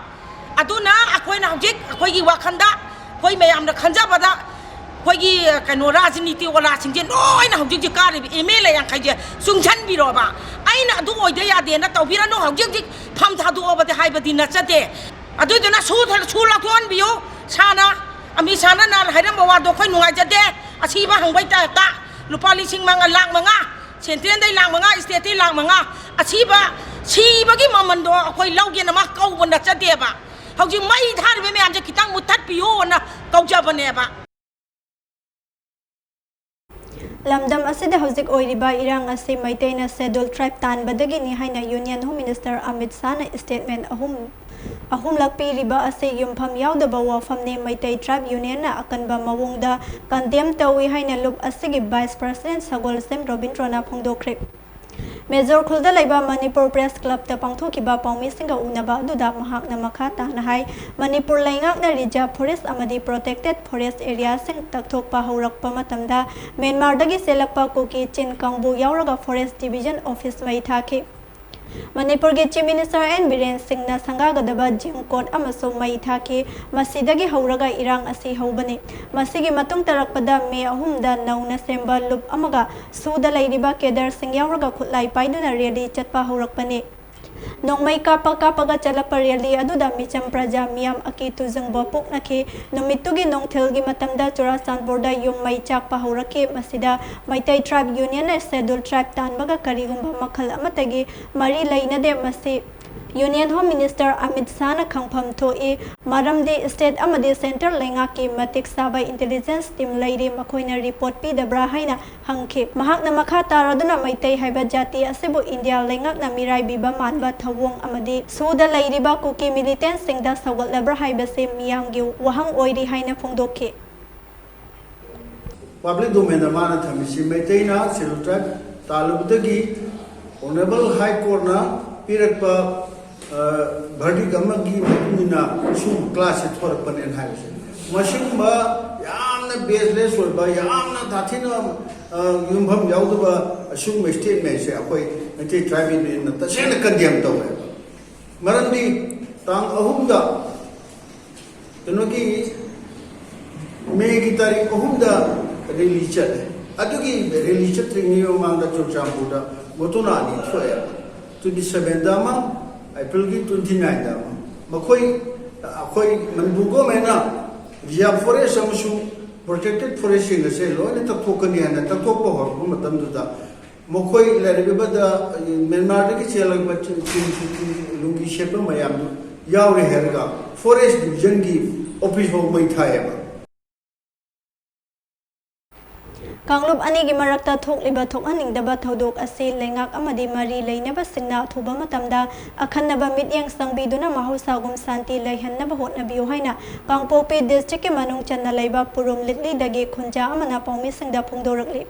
ꯑꯗꯨꯅ ꯑꯩꯈꯣꯏꯅ ꯍꯧꯖꯤꯛ ꯑꯩꯈꯣꯏꯒꯤ ꯋꯥꯈꯜꯗ ꯑꯩꯈꯣꯏ ꯃꯌꯥꯝꯅ ꯈꯟꯖꯕꯗ ꯑꯩꯈꯣꯏꯒꯤ ꯀꯩꯅꯣ ꯔꯥꯖꯅꯤꯇꯤ ꯋꯥꯂꯥꯁꯤꯡꯁꯦ ꯂꯣꯏꯅ ꯍꯧꯖꯤꯛ ꯍꯧꯖꯤꯛ ꯀꯥꯔꯤꯕ ꯑꯦꯝ ꯑꯦꯜ ꯑꯦ ꯌꯥꯡꯈꯩꯁꯦ ꯆꯨꯡꯁꯟꯕꯤꯔꯣꯕ꯫ ꯑꯩꯅ ꯑꯗꯨ ꯑꯣꯏꯗ ꯌꯥꯗꯦꯅ ꯇꯧꯕꯤꯔꯅꯨ꯫ ꯍꯧꯖꯤꯛ ꯍꯧꯖꯤꯛ ꯐꯝ ꯊꯥꯗꯣꯛꯑꯕꯗꯤ ꯍꯥꯏꯕꯗꯤ ꯅꯠꯆꯗꯦ꯫ ꯑꯗꯨꯏꯗꯨꯅ ꯁꯨ ꯊ- ꯁꯨ ꯂꯧꯊꯣꯛꯍꯟꯕꯤꯌꯨ꯫ ꯁꯥꯅ ꯑꯃꯤꯠ ꯁꯥꯅ ꯅꯍꯥꯟ ꯍꯥꯏꯔꯝꯕ ꯋꯥꯗꯣ ꯑꯩꯈꯣꯏ ꯅꯨꯡꯉꯥꯏꯖꯗꯦ꯫ ꯑꯁꯤꯕ ꯍꯪꯕꯩ ꯇꯥꯏꯞꯇ ꯂꯨꯄꯥ ꯂꯤꯁꯤꯡ ꯃꯉꯥ, ꯂꯥꯛ ꯃꯉꯥ, ꯁꯦꯟꯇ꯭ꯔꯦꯜꯗꯩ ꯂꯥꯛ ꯃꯉꯥ, ꯁ꯭ꯇꯦꯠꯇꯩ ꯂꯥꯛ ꯃꯉꯥ, ꯑꯁꯤꯕ ꯁꯤꯕꯒꯤ ꯃꯃꯟꯗꯣ ꯑꯩꯈꯣꯏ ꯂꯧꯒꯦꯅ ꯃꯥ ꯀꯧꯕ ꯅꯠꯆꯗꯦꯕ꯫ ꯍꯧꯖꯤꯛ ꯃꯩ ꯊꯥꯔꯤꯕ ꯃꯌꯥꯝꯁꯦ ꯈꯤꯇꯪ ꯃꯨꯠꯊꯠꯄꯤꯌꯣꯅ ꯀꯧꯖꯕꯅꯦꯕ꯫ ꯂꯝꯗꯝ ꯑꯁꯤꯗ ꯍꯧꯖꯤꯛ ꯑꯣꯏꯔꯤꯕ ꯏꯔꯥꯡ ꯑꯁꯤ ꯃꯩꯇꯩꯅ ꯁꯦꯗꯨꯜ ꯇ꯭ꯔꯥꯏꯕ ꯇꯥꯟꯕꯗꯒꯤꯅꯤ ꯍꯥꯏꯅ ꯌꯨꯅꯤꯌꯟ ꯍꯣꯝ ꯃꯤꯅꯤꯁꯇꯔ ꯑꯃꯤꯠ ꯁꯥꯍꯅ ꯁ꯭ꯇꯦꯠꯃꯦꯟ ꯑꯍꯨꯝ ꯑꯍꯨꯝꯂꯛ ꯄꯤꯔꯤꯕ ꯑꯁꯤ ꯌꯨꯝꯐꯝ ꯌꯥꯎꯗꯕ ꯋꯥꯐꯝꯅꯤ꯫ ꯃꯩꯇꯩ ꯇ꯭ꯔꯥꯏꯕ ꯌꯨꯅꯤꯌꯟꯅ ꯑꯀꯟꯕ ꯃꯑꯣꯡꯗ ꯀꯟꯗꯦꯝ ꯇꯧꯏ ꯍꯥꯏꯅ ꯂꯨꯞ ꯑꯁꯤꯒꯤ ꯚꯥꯏꯁ ꯄ꯭ꯔꯁꯤꯗꯦꯟ ꯁꯒꯣꯜꯁꯦꯝ ꯔꯣꯕꯤꯟꯗ꯭ꯔꯣꯅ ꯐꯣꯡꯗꯣꯛꯈ꯭ꯔꯦ꯫ ꯃꯦꯖꯣꯔ ꯈꯨꯜꯗ ꯂꯩꯕ ꯃꯅꯤꯄꯨꯔ ꯄ꯭ꯔꯦꯁ ꯀ꯭ꯂꯕꯇ ꯄꯥꯡꯊꯣꯛꯈꯤꯕ ꯄꯥꯎꯃꯤꯁꯤꯡꯒ ꯎꯅꯕ ꯑꯗꯨꯗ ꯃꯍꯥꯛꯅ ꯃꯈꯥ ꯇꯥꯅ ꯍꯥꯏ, ꯃꯅꯤꯄꯨꯔ ꯂꯩꯉꯥꯛꯅ ꯔꯤꯖꯥꯔꯚ ꯐꯣꯔꯦꯁ ꯑꯃꯗꯤ ꯄ꯭ꯔꯣꯇꯦꯛꯇꯦꯗ ꯐꯣꯔꯦꯁ ꯑꯦꯔꯤꯌꯥꯁꯤꯡ ꯇꯛꯊꯣꯛꯄ ꯍꯧꯔꯛꯄ ꯃꯇꯝꯗ ꯃ꯭ꯌꯥꯟꯃꯥꯔꯗꯒꯤ ꯆꯦꯜꯂꯛꯄ ꯀꯨꯀꯤ ꯆꯤꯟ ꯀꯥꯡꯕꯨ ꯌꯥꯎꯔꯒ ꯐꯣꯔꯦꯁ ꯗꯤꯚꯤꯖꯟ ꯑꯣꯐꯤꯁ ꯃꯩ ꯊꯥꯈꯤ꯫ ꯃꯅꯤꯄꯨꯔꯒꯤ ꯆꯤꯐ ꯃꯤꯅꯤꯁꯇꯔ ꯑꯦꯟ ꯕꯤꯔꯦꯟ ꯁꯤꯡꯅ ꯁꯪꯒꯥꯒꯗꯕ ꯖꯤꯝ ꯀꯣꯔꯠ ꯑꯃꯁꯨ ꯃꯩ ꯊꯥꯈꯤ꯫ ꯃꯁꯤꯗꯒꯤ ꯍꯧꯔꯒ ꯏꯔꯥꯡ ꯑꯁꯤ ꯍꯧꯕꯅꯤ꯫ ꯃꯁꯤꯒꯤ ꯃꯇꯨꯡ ꯇꯥꯔꯛꯄꯗ ꯃꯦ ꯑꯍꯨꯝꯗ ꯅꯧꯅ ꯁꯦꯝꯕ ꯂꯨꯞ ꯑꯃꯒ ꯁꯨꯗ ꯂꯩꯔꯤꯕ ꯀꯦꯗꯔꯁꯤꯡ ꯌꯥꯎꯔꯒ ꯈꯨꯠꯂꯥꯏ ꯄꯥꯏꯗꯨꯅ ꯔꯦꯂꯤ ꯆꯠꯄ ꯍꯧꯔꯛꯄꯅꯤ꯫ ꯅꯣꯡꯃꯩ ꯀꯥꯞꯄ ꯀꯥꯞꯄꯒ ꯆꯠꯂꯛꯄ ꯔꯦꯂꯤ ꯑꯗꯨꯗ ꯃꯤꯆꯝ ꯄ꯭ꯔꯖꯥ ꯃꯤꯌꯥꯝ ꯑꯀꯤ ꯇꯨꯖꯨꯡꯕ ꯄꯣꯛꯅꯈꯤ꯫ ꯅꯨꯃꯤꯠꯇꯨꯒꯤ ꯅꯣꯡꯊꯤꯜꯒꯤ ꯃꯇꯝꯗ ꯆꯨꯔꯥꯆꯥꯟꯄꯨꯔꯗ ꯌꯨꯝ ꯃꯩ ꯆꯥꯛꯄ ꯍꯧꯔꯛꯈꯤ꯫ ꯃꯁꯤꯗ ꯃꯩꯇꯩ ꯇ꯭ꯔꯥꯏꯕ ꯌꯨꯅꯤꯌꯟꯅ ꯁꯦꯗꯨꯜ ꯇ꯭ꯔꯥꯏꯕ ꯇꯥꯟꯕꯒ ꯀꯔꯤꯒꯨꯝꯕ ꯃꯈꯜ ꯑꯃꯠꯇꯒꯤ ꯃꯔꯤ ꯂꯩꯅꯗꯦ꯫ ꯃꯁꯤ Union Home Minister Amit Shahꯅ ꯈꯪꯐꯝ ꯊꯣꯛꯏ, ꯃꯔꯝꯗꯤ state ꯑꯃꯗꯤ central ꯂꯩꯉꯥꯛꯀꯤ ꯃꯇꯤꯛ ꯆꯥꯕ intelligence team ꯂꯩꯔꯤ, ꯃꯈꯣꯏꯅ report ꯄꯤꯗꯕ꯭ꯔꯥ ꯍꯥꯏꯅ ꯍꯪꯈꯤ꯫ ꯃꯍꯥꯛꯅ ꯃꯈꯥ ꯇꯥꯔꯗꯨꯅ ꯃꯩꯇꯩ ꯍꯥꯏꯕ ꯖꯥꯇꯤ ꯑꯁꯤꯕꯨ ꯏꯟꯗꯤꯌꯥ ꯂꯩꯉꯥꯛꯅ ꯃꯤꯔꯥꯏꯕꯤꯕ ꯃꯥꯟꯕ ꯊꯧꯑꯣꯡ ꯑꯃꯗꯤ ꯁꯨꯗ ꯂꯩꯔꯤꯕ ꯀꯨꯀꯤ militantꯁꯤꯡꯗ ꯁꯧꯒꯠꯂꯕ꯭ꯔꯥ ꯍꯥꯏꯕꯁꯤ ꯃꯤꯌꯥꯝꯒꯤ ꯋꯥꯍꯪ ꯑꯣꯏꯔꯤ ꯍꯥꯏꯅ ꯐꯣꯡꯗꯣꯛꯈꯤ꯫ Public domainꯗ ꯃꯥꯅ ꯊꯝꯃꯤꯁꯤ ꯃꯩꯇꯩꯅ Scheduled Tribe ꯇꯥꯜꯂꯨꯕꯗꯒꯤ Honourable High Courtꯅ ꯄꯤꯔꯛꯄ verdict ꯑꯃꯒꯤ ꯃꯇꯨꯡ ꯏꯟꯅ ꯁꯤꯒꯨꯝꯕ classꯁꯦ ꯊꯣꯔꯛꯄꯅꯦꯅ ꯍꯥꯏꯕꯁꯦ, ꯃꯁꯤꯒꯨꯝꯕ ꯌꯥꯝꯅ baseless ꯑꯣꯏꯕ, ꯌꯥꯝꯅ ꯇꯥꯊꯤꯅ ꯌꯨꯝꯐꯝ ꯌꯥꯎꯗꯕ ꯑꯁꯤꯒꯨꯝꯕ statementꯁꯦ ꯑꯩꯈꯣꯏ ꯃꯩꯇꯩ Tribal Unionꯅ ꯇꯁꯦꯡꯅ condemn ꯇꯧꯋꯦꯕ꯫ ꯃꯔꯝꯗꯤ ꯇꯥꯡ ꯑꯍꯨꯝꯗ ꯀꯩꯅꯣꯒꯤ Mayꯒꯤ ꯇꯥꯔꯤꯛ ꯑꯍꯨꯝꯗ rally ꯆꯠꯂꯦ꯫ ꯑꯗꯨꯒꯤ rally ꯆꯠꯇ꯭ꯔꯤꯉꯩ ꯃꯃꯥꯡꯗ ꯆꯨꯔꯆꯥꯟꯄꯨꯔꯗ ꯃꯣꯇꯣꯔꯅꯥ ꯑꯅꯤ ꯊꯣꯛꯑꯦ, twenty sevenꯗ ꯑꯃ, Aprilꯒꯤ twenty nineꯗ ꯑꯃ꯫ ꯃꯈꯣꯏ ꯑꯩꯈꯣꯏ ꯃꯅꯤꯄꯨꯔ governmentꯅ reserve forest ꯑꯃꯁꯨꯡ protected forestꯁꯤꯡ ꯑꯁꯦ ꯂꯣꯏꯅ ꯇꯛꯊꯣꯛꯀꯅꯤ ꯍꯥꯏꯅ ꯇꯛꯊꯣꯛꯄ ꯍꯧꯔꯛꯄ ꯃꯇꯝꯗꯨꯗ ꯃꯈꯣꯏ ꯂꯩꯔꯤꯕꯗ ꯃ꯭ꯌꯥꯟꯃꯥꯔꯗꯒꯤ ꯆꯦꯜꯂꯛꯄ ꯆꯤꯡ ꯆꯤꯡ ꯂꯨꯡꯒꯤ ꯁꯦꯠꯄ ꯃꯌꯥꯝꯗꯨ ꯌꯥꯎꯔꯦ ꯍꯥꯏꯔꯒ forest divisionꯒꯤ office ꯐꯥꯎ ꯃꯩ ꯊꯥꯏꯌꯦꯕ꯫ ꯀꯥꯡꯂꯨꯞ ꯑꯅꯤꯒꯤ ꯃꯔꯛꯇ ꯊꯣꯛꯂꯤꯕ ꯊꯣꯛꯍꯟꯅꯤꯡꯗꯕ ꯊꯧꯗꯣꯛ ꯑꯁꯤ ꯂꯩꯉꯥꯛ ꯑꯃꯗꯤ ꯃꯔꯤ ꯂꯩꯅꯕꯁꯤꯡꯅ ꯑꯊꯨꯕ ꯃꯇꯝꯗ ꯑꯈꯟꯅꯕ ꯃꯤꯠꯌꯦꯡ ꯆꯪꯕꯤꯗꯨꯅ ꯃꯍꯧꯁꯥꯒꯨꯝ ꯁꯥꯟꯇꯤ ꯂꯩꯍꯟꯅꯕ ꯍꯣꯠꯅꯕꯤꯌꯨ ꯍꯥꯏꯅ ꯀꯥꯡꯄꯣꯛꯄꯤ districtꯀꯤ ꯃꯅꯨꯡ ꯆꯟꯅ ꯂꯩꯕ ꯄꯨꯔꯨꯝ ꯂꯤꯛꯂꯤꯗꯒꯤ ꯈꯨꯟꯖꯥ ꯑꯃꯅ ꯄꯥꯎꯃꯤꯁꯤꯡꯗ ꯐꯣꯡꯗꯣꯔꯛꯂꯤ꯫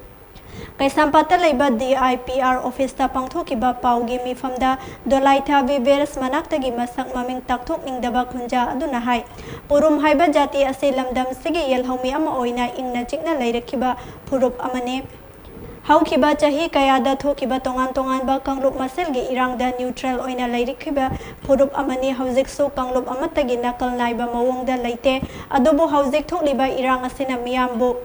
ꯀꯩꯁꯥꯝꯄꯥꯠꯇ ꯂꯩꯕ D I P R officeꯇ ꯄꯥꯡꯊꯣꯛꯈꯤꯕ ꯄꯥꯎꯒꯤ ꯃꯤꯐꯝꯗ ꯗꯣꯂꯥꯏꯊꯥꯕꯤ barrage ꯃꯅꯥꯛꯇꯒꯤ ꯃꯁꯛ ꯃꯃꯤꯡ ꯇꯥꯛꯊꯣꯛꯅꯤꯡꯗꯕ ꯈꯨꯟꯖꯥ ꯑꯗꯨꯅ ꯍꯥꯏ, ꯄꯨꯔꯨꯝ ꯍꯥꯏꯕ ꯖꯥꯇꯤ ꯑꯁꯤ ꯂꯝꯗꯝꯁꯤꯒꯤ ꯌꯦꯜꯍꯧꯃꯤ ꯑꯃ ꯑꯣꯏꯅ ꯏꯪꯅ ꯆꯤꯛꯅ ꯂꯩꯔꯛꯈꯤꯕ ꯐꯨꯔꯨꯞ ꯑꯃꯅꯤ꯫ ꯍꯧꯈꯤꯕ ꯆꯍꯤ ꯀꯌꯥꯗ ꯊꯣꯛꯈꯤꯕ ꯇꯣꯉꯥꯟ ꯇꯣꯉꯥꯟꯕ ꯀꯥꯡꯂꯨꯞ ꯃꯁꯦꯜꯒꯤ ꯏꯔꯥꯡꯗ neutral ꯑꯣꯏꯅ ꯂꯩꯔꯛꯈꯤꯕ ꯐꯨꯔꯨꯞ ꯑꯃꯅꯤ꯫ ꯍꯧꯖꯤꯛꯁꯨ ꯀꯥꯡꯂꯨꯞ ꯑꯃꯠꯇꯒꯤ ꯅꯥꯀꯜ ꯅꯥꯏꯕ ꯃꯑꯣꯡꯗ ꯂꯩꯇꯦ꯫ ꯑꯗꯨꯕꯨ ꯍꯧꯖꯤꯛ ꯊꯣꯛꯂꯤꯕ ꯏꯔꯥꯡ ꯑꯁꯤꯅ ꯃꯤꯌꯥꯝꯕꯨ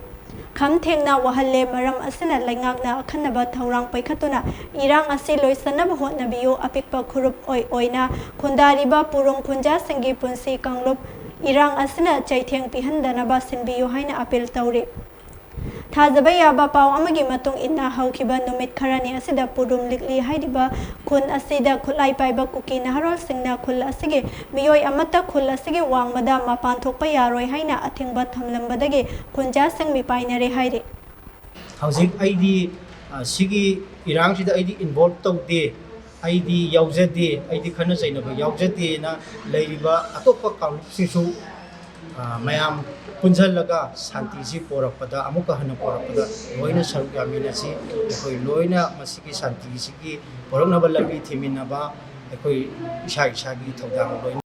ꯈꯝ ꯊꯦꯡꯅ ꯋꯥꯍꯜꯂꯦ꯫ ꯃꯔꯝ ꯑꯁꯤꯅ ꯂꯩꯉꯥꯛꯅ ꯑꯈꯟꯅꯕ ꯊꯧꯔꯥꯡ ꯄꯥꯏꯈꯠꯇꯨꯅ ꯏꯔꯥꯡ ꯑꯁꯤ ꯂꯣꯏꯁꯤꯟꯅꯕ ꯍꯣꯠꯅꯕꯤꯌꯨ꯫ ꯑꯄꯤꯛꯄ ꯐꯨꯔꯨꯞ ꯑꯣꯏ ꯑꯣꯏꯅ ꯈꯨꯟꯗꯥꯔꯤꯕ ꯄꯨꯔꯨꯝ ꯈꯨꯟꯖꯥꯁꯤꯡꯒꯤ ꯄꯨꯟꯁꯤ ꯀꯥꯡꯂꯨꯞ ꯏꯔꯥꯡ ꯑꯁꯤꯅ ꯆꯩꯊꯦꯡ ꯄꯤꯍꯟꯗꯅꯕ ꯁꯤꯟꯕꯤꯌꯨ ꯍꯥꯏꯅ appeal ꯇꯧꯔꯤ꯫ ꯊꯥꯖꯕ ꯌꯥꯕ ꯄꯥꯎ ꯑꯃꯒꯤ ꯃꯇꯨꯡ ꯏꯟꯅ, ꯍꯧꯈꯤꯕ ꯅꯨꯃꯤꯠ ꯈꯔꯅꯤ ꯑꯁꯤꯗ ꯄꯨꯔꯨꯝ ꯂꯤꯛꯂꯤ ꯍꯥꯏꯔꯤꯕ ꯈꯨꯟ ꯑꯁꯤꯗ ꯈꯨꯠꯂꯥꯏ ꯄꯥꯏꯕ ꯀꯨꯀꯤ ꯅꯍꯥꯔꯣꯜꯁꯤꯡꯅ ꯈꯨꯜ ꯑꯁꯤꯒꯤ ꯃꯤꯑꯣꯏ ꯑꯃꯠꯇ ꯈꯨꯜ ꯑꯁꯤꯒꯤ ꯋꯥꯡꯃꯗ ꯃꯄꯥꯟ ꯊꯣꯛꯄ ꯌꯥꯔꯣꯏ ꯍꯥꯏꯅ ꯑꯊꯤꯡꯕ ꯊꯝꯂꯝꯕꯗꯒꯤ ꯈꯨꯟꯖꯥꯁꯤꯡ ꯃꯤꯄꯥꯏꯅꯔꯦ ꯍꯥꯏꯔꯤ꯫ ꯍꯧꯖꯤꯛ ꯑꯩꯗꯤ, ꯑ, ꯁꯤꯒꯤ ꯏꯔꯥꯡꯁꯤꯗ ꯑꯩꯗꯤ involve ꯇꯧꯗꯦ, ꯑꯩꯗꯤ ꯌꯥꯎꯖꯗꯦ, ꯑꯩꯗꯤ ꯈꯠꯅ ꯆꯩꯅꯕ ꯌꯥꯎꯖꯗꯦꯅ ꯂꯩꯔꯤꯕ ꯑꯇꯣꯞꯄ ꯀꯥꯡꯂꯨꯞꯁꯤꯡꯁꯨ, ꯑ, ꯃꯌꯥꯝ ꯄꯨꯟꯁꯤꯜꯂꯒ ꯁꯥꯟꯇꯤꯁꯤ ꯄꯣꯔꯛꯄꯗ, ꯑꯃꯨꯛꯀ ꯍꯟꯅ ꯄꯣꯔꯛꯄꯗ ꯂꯣꯏꯅ ꯁꯔꯨꯛ ꯌꯥꯃꯤꯟꯅꯁꯤ꯫ ꯑꯩꯈꯣꯏ ꯂꯣꯏꯅ ꯃꯁꯤꯒꯤ ꯁꯥꯟꯇꯤꯁꯤꯒꯤ ꯄꯣꯔꯛꯅꯕ ꯂꯝꯕꯤ ꯊꯤꯃꯤꯟꯅꯕ ꯑꯩꯈꯣꯏ ꯏꯁꯥ ꯏꯁꯥꯒꯤ ꯊꯧꯗꯥꯡ ꯂꯣꯏꯅ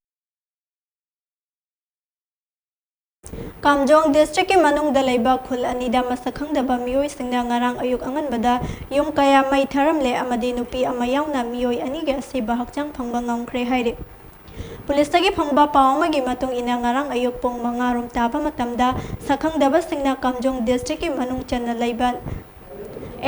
ꯀꯥꯝꯖꯣꯡ ꯗꯤꯁꯇ꯭ꯔꯤꯛꯀꯤ ꯃꯅꯨꯡꯗ ꯂꯩꯕ ꯈꯨꯜ ꯑꯅꯤꯗ ꯃꯁꯛ ꯈꯪꯗꯕ ꯃꯤꯑꯣꯏꯁꯤꯡꯅ ꯉꯔꯥꯡ ꯑꯌꯨꯛ ꯑꯉꯟꯕꯗ ꯌꯨꯝ ꯀꯌꯥ ꯃꯩ ꯊꯥꯔꯝꯂꯦ ꯑꯃꯗꯤ ꯅꯨꯄꯤ ꯑꯃ ꯌꯥꯎꯅ ꯃꯤꯑꯣꯏ ꯑꯅꯤꯒꯤ ꯑꯁꯤꯕ ꯍꯛꯆꯥꯡ ꯐꯪꯕ ꯉꯝꯈ꯭ꯔꯦ ꯍꯥꯏꯔꯤ꯫ ꯄꯨꯂꯤꯁꯇꯒꯤ ꯐꯪꯕ ꯄꯥꯎ ꯑꯃꯒꯤ ꯃꯇꯨꯡ ꯏꯟꯅ, ꯉꯔꯥꯡ ꯑꯌꯨꯛ ꯄꯨꯡ ꯃꯉꯥ ꯔꯣꯝ ꯇꯥꯕ ꯃꯇꯝꯗ ꯁꯛꯈꯪꯗꯕꯁꯤꯡꯅ ꯀꯥꯝꯖꯣꯡ ꯗꯤꯁꯇ꯭ꯔꯤꯛꯀꯤ ꯃꯅꯨꯡ ꯆꯟꯅ ꯂꯩꯕ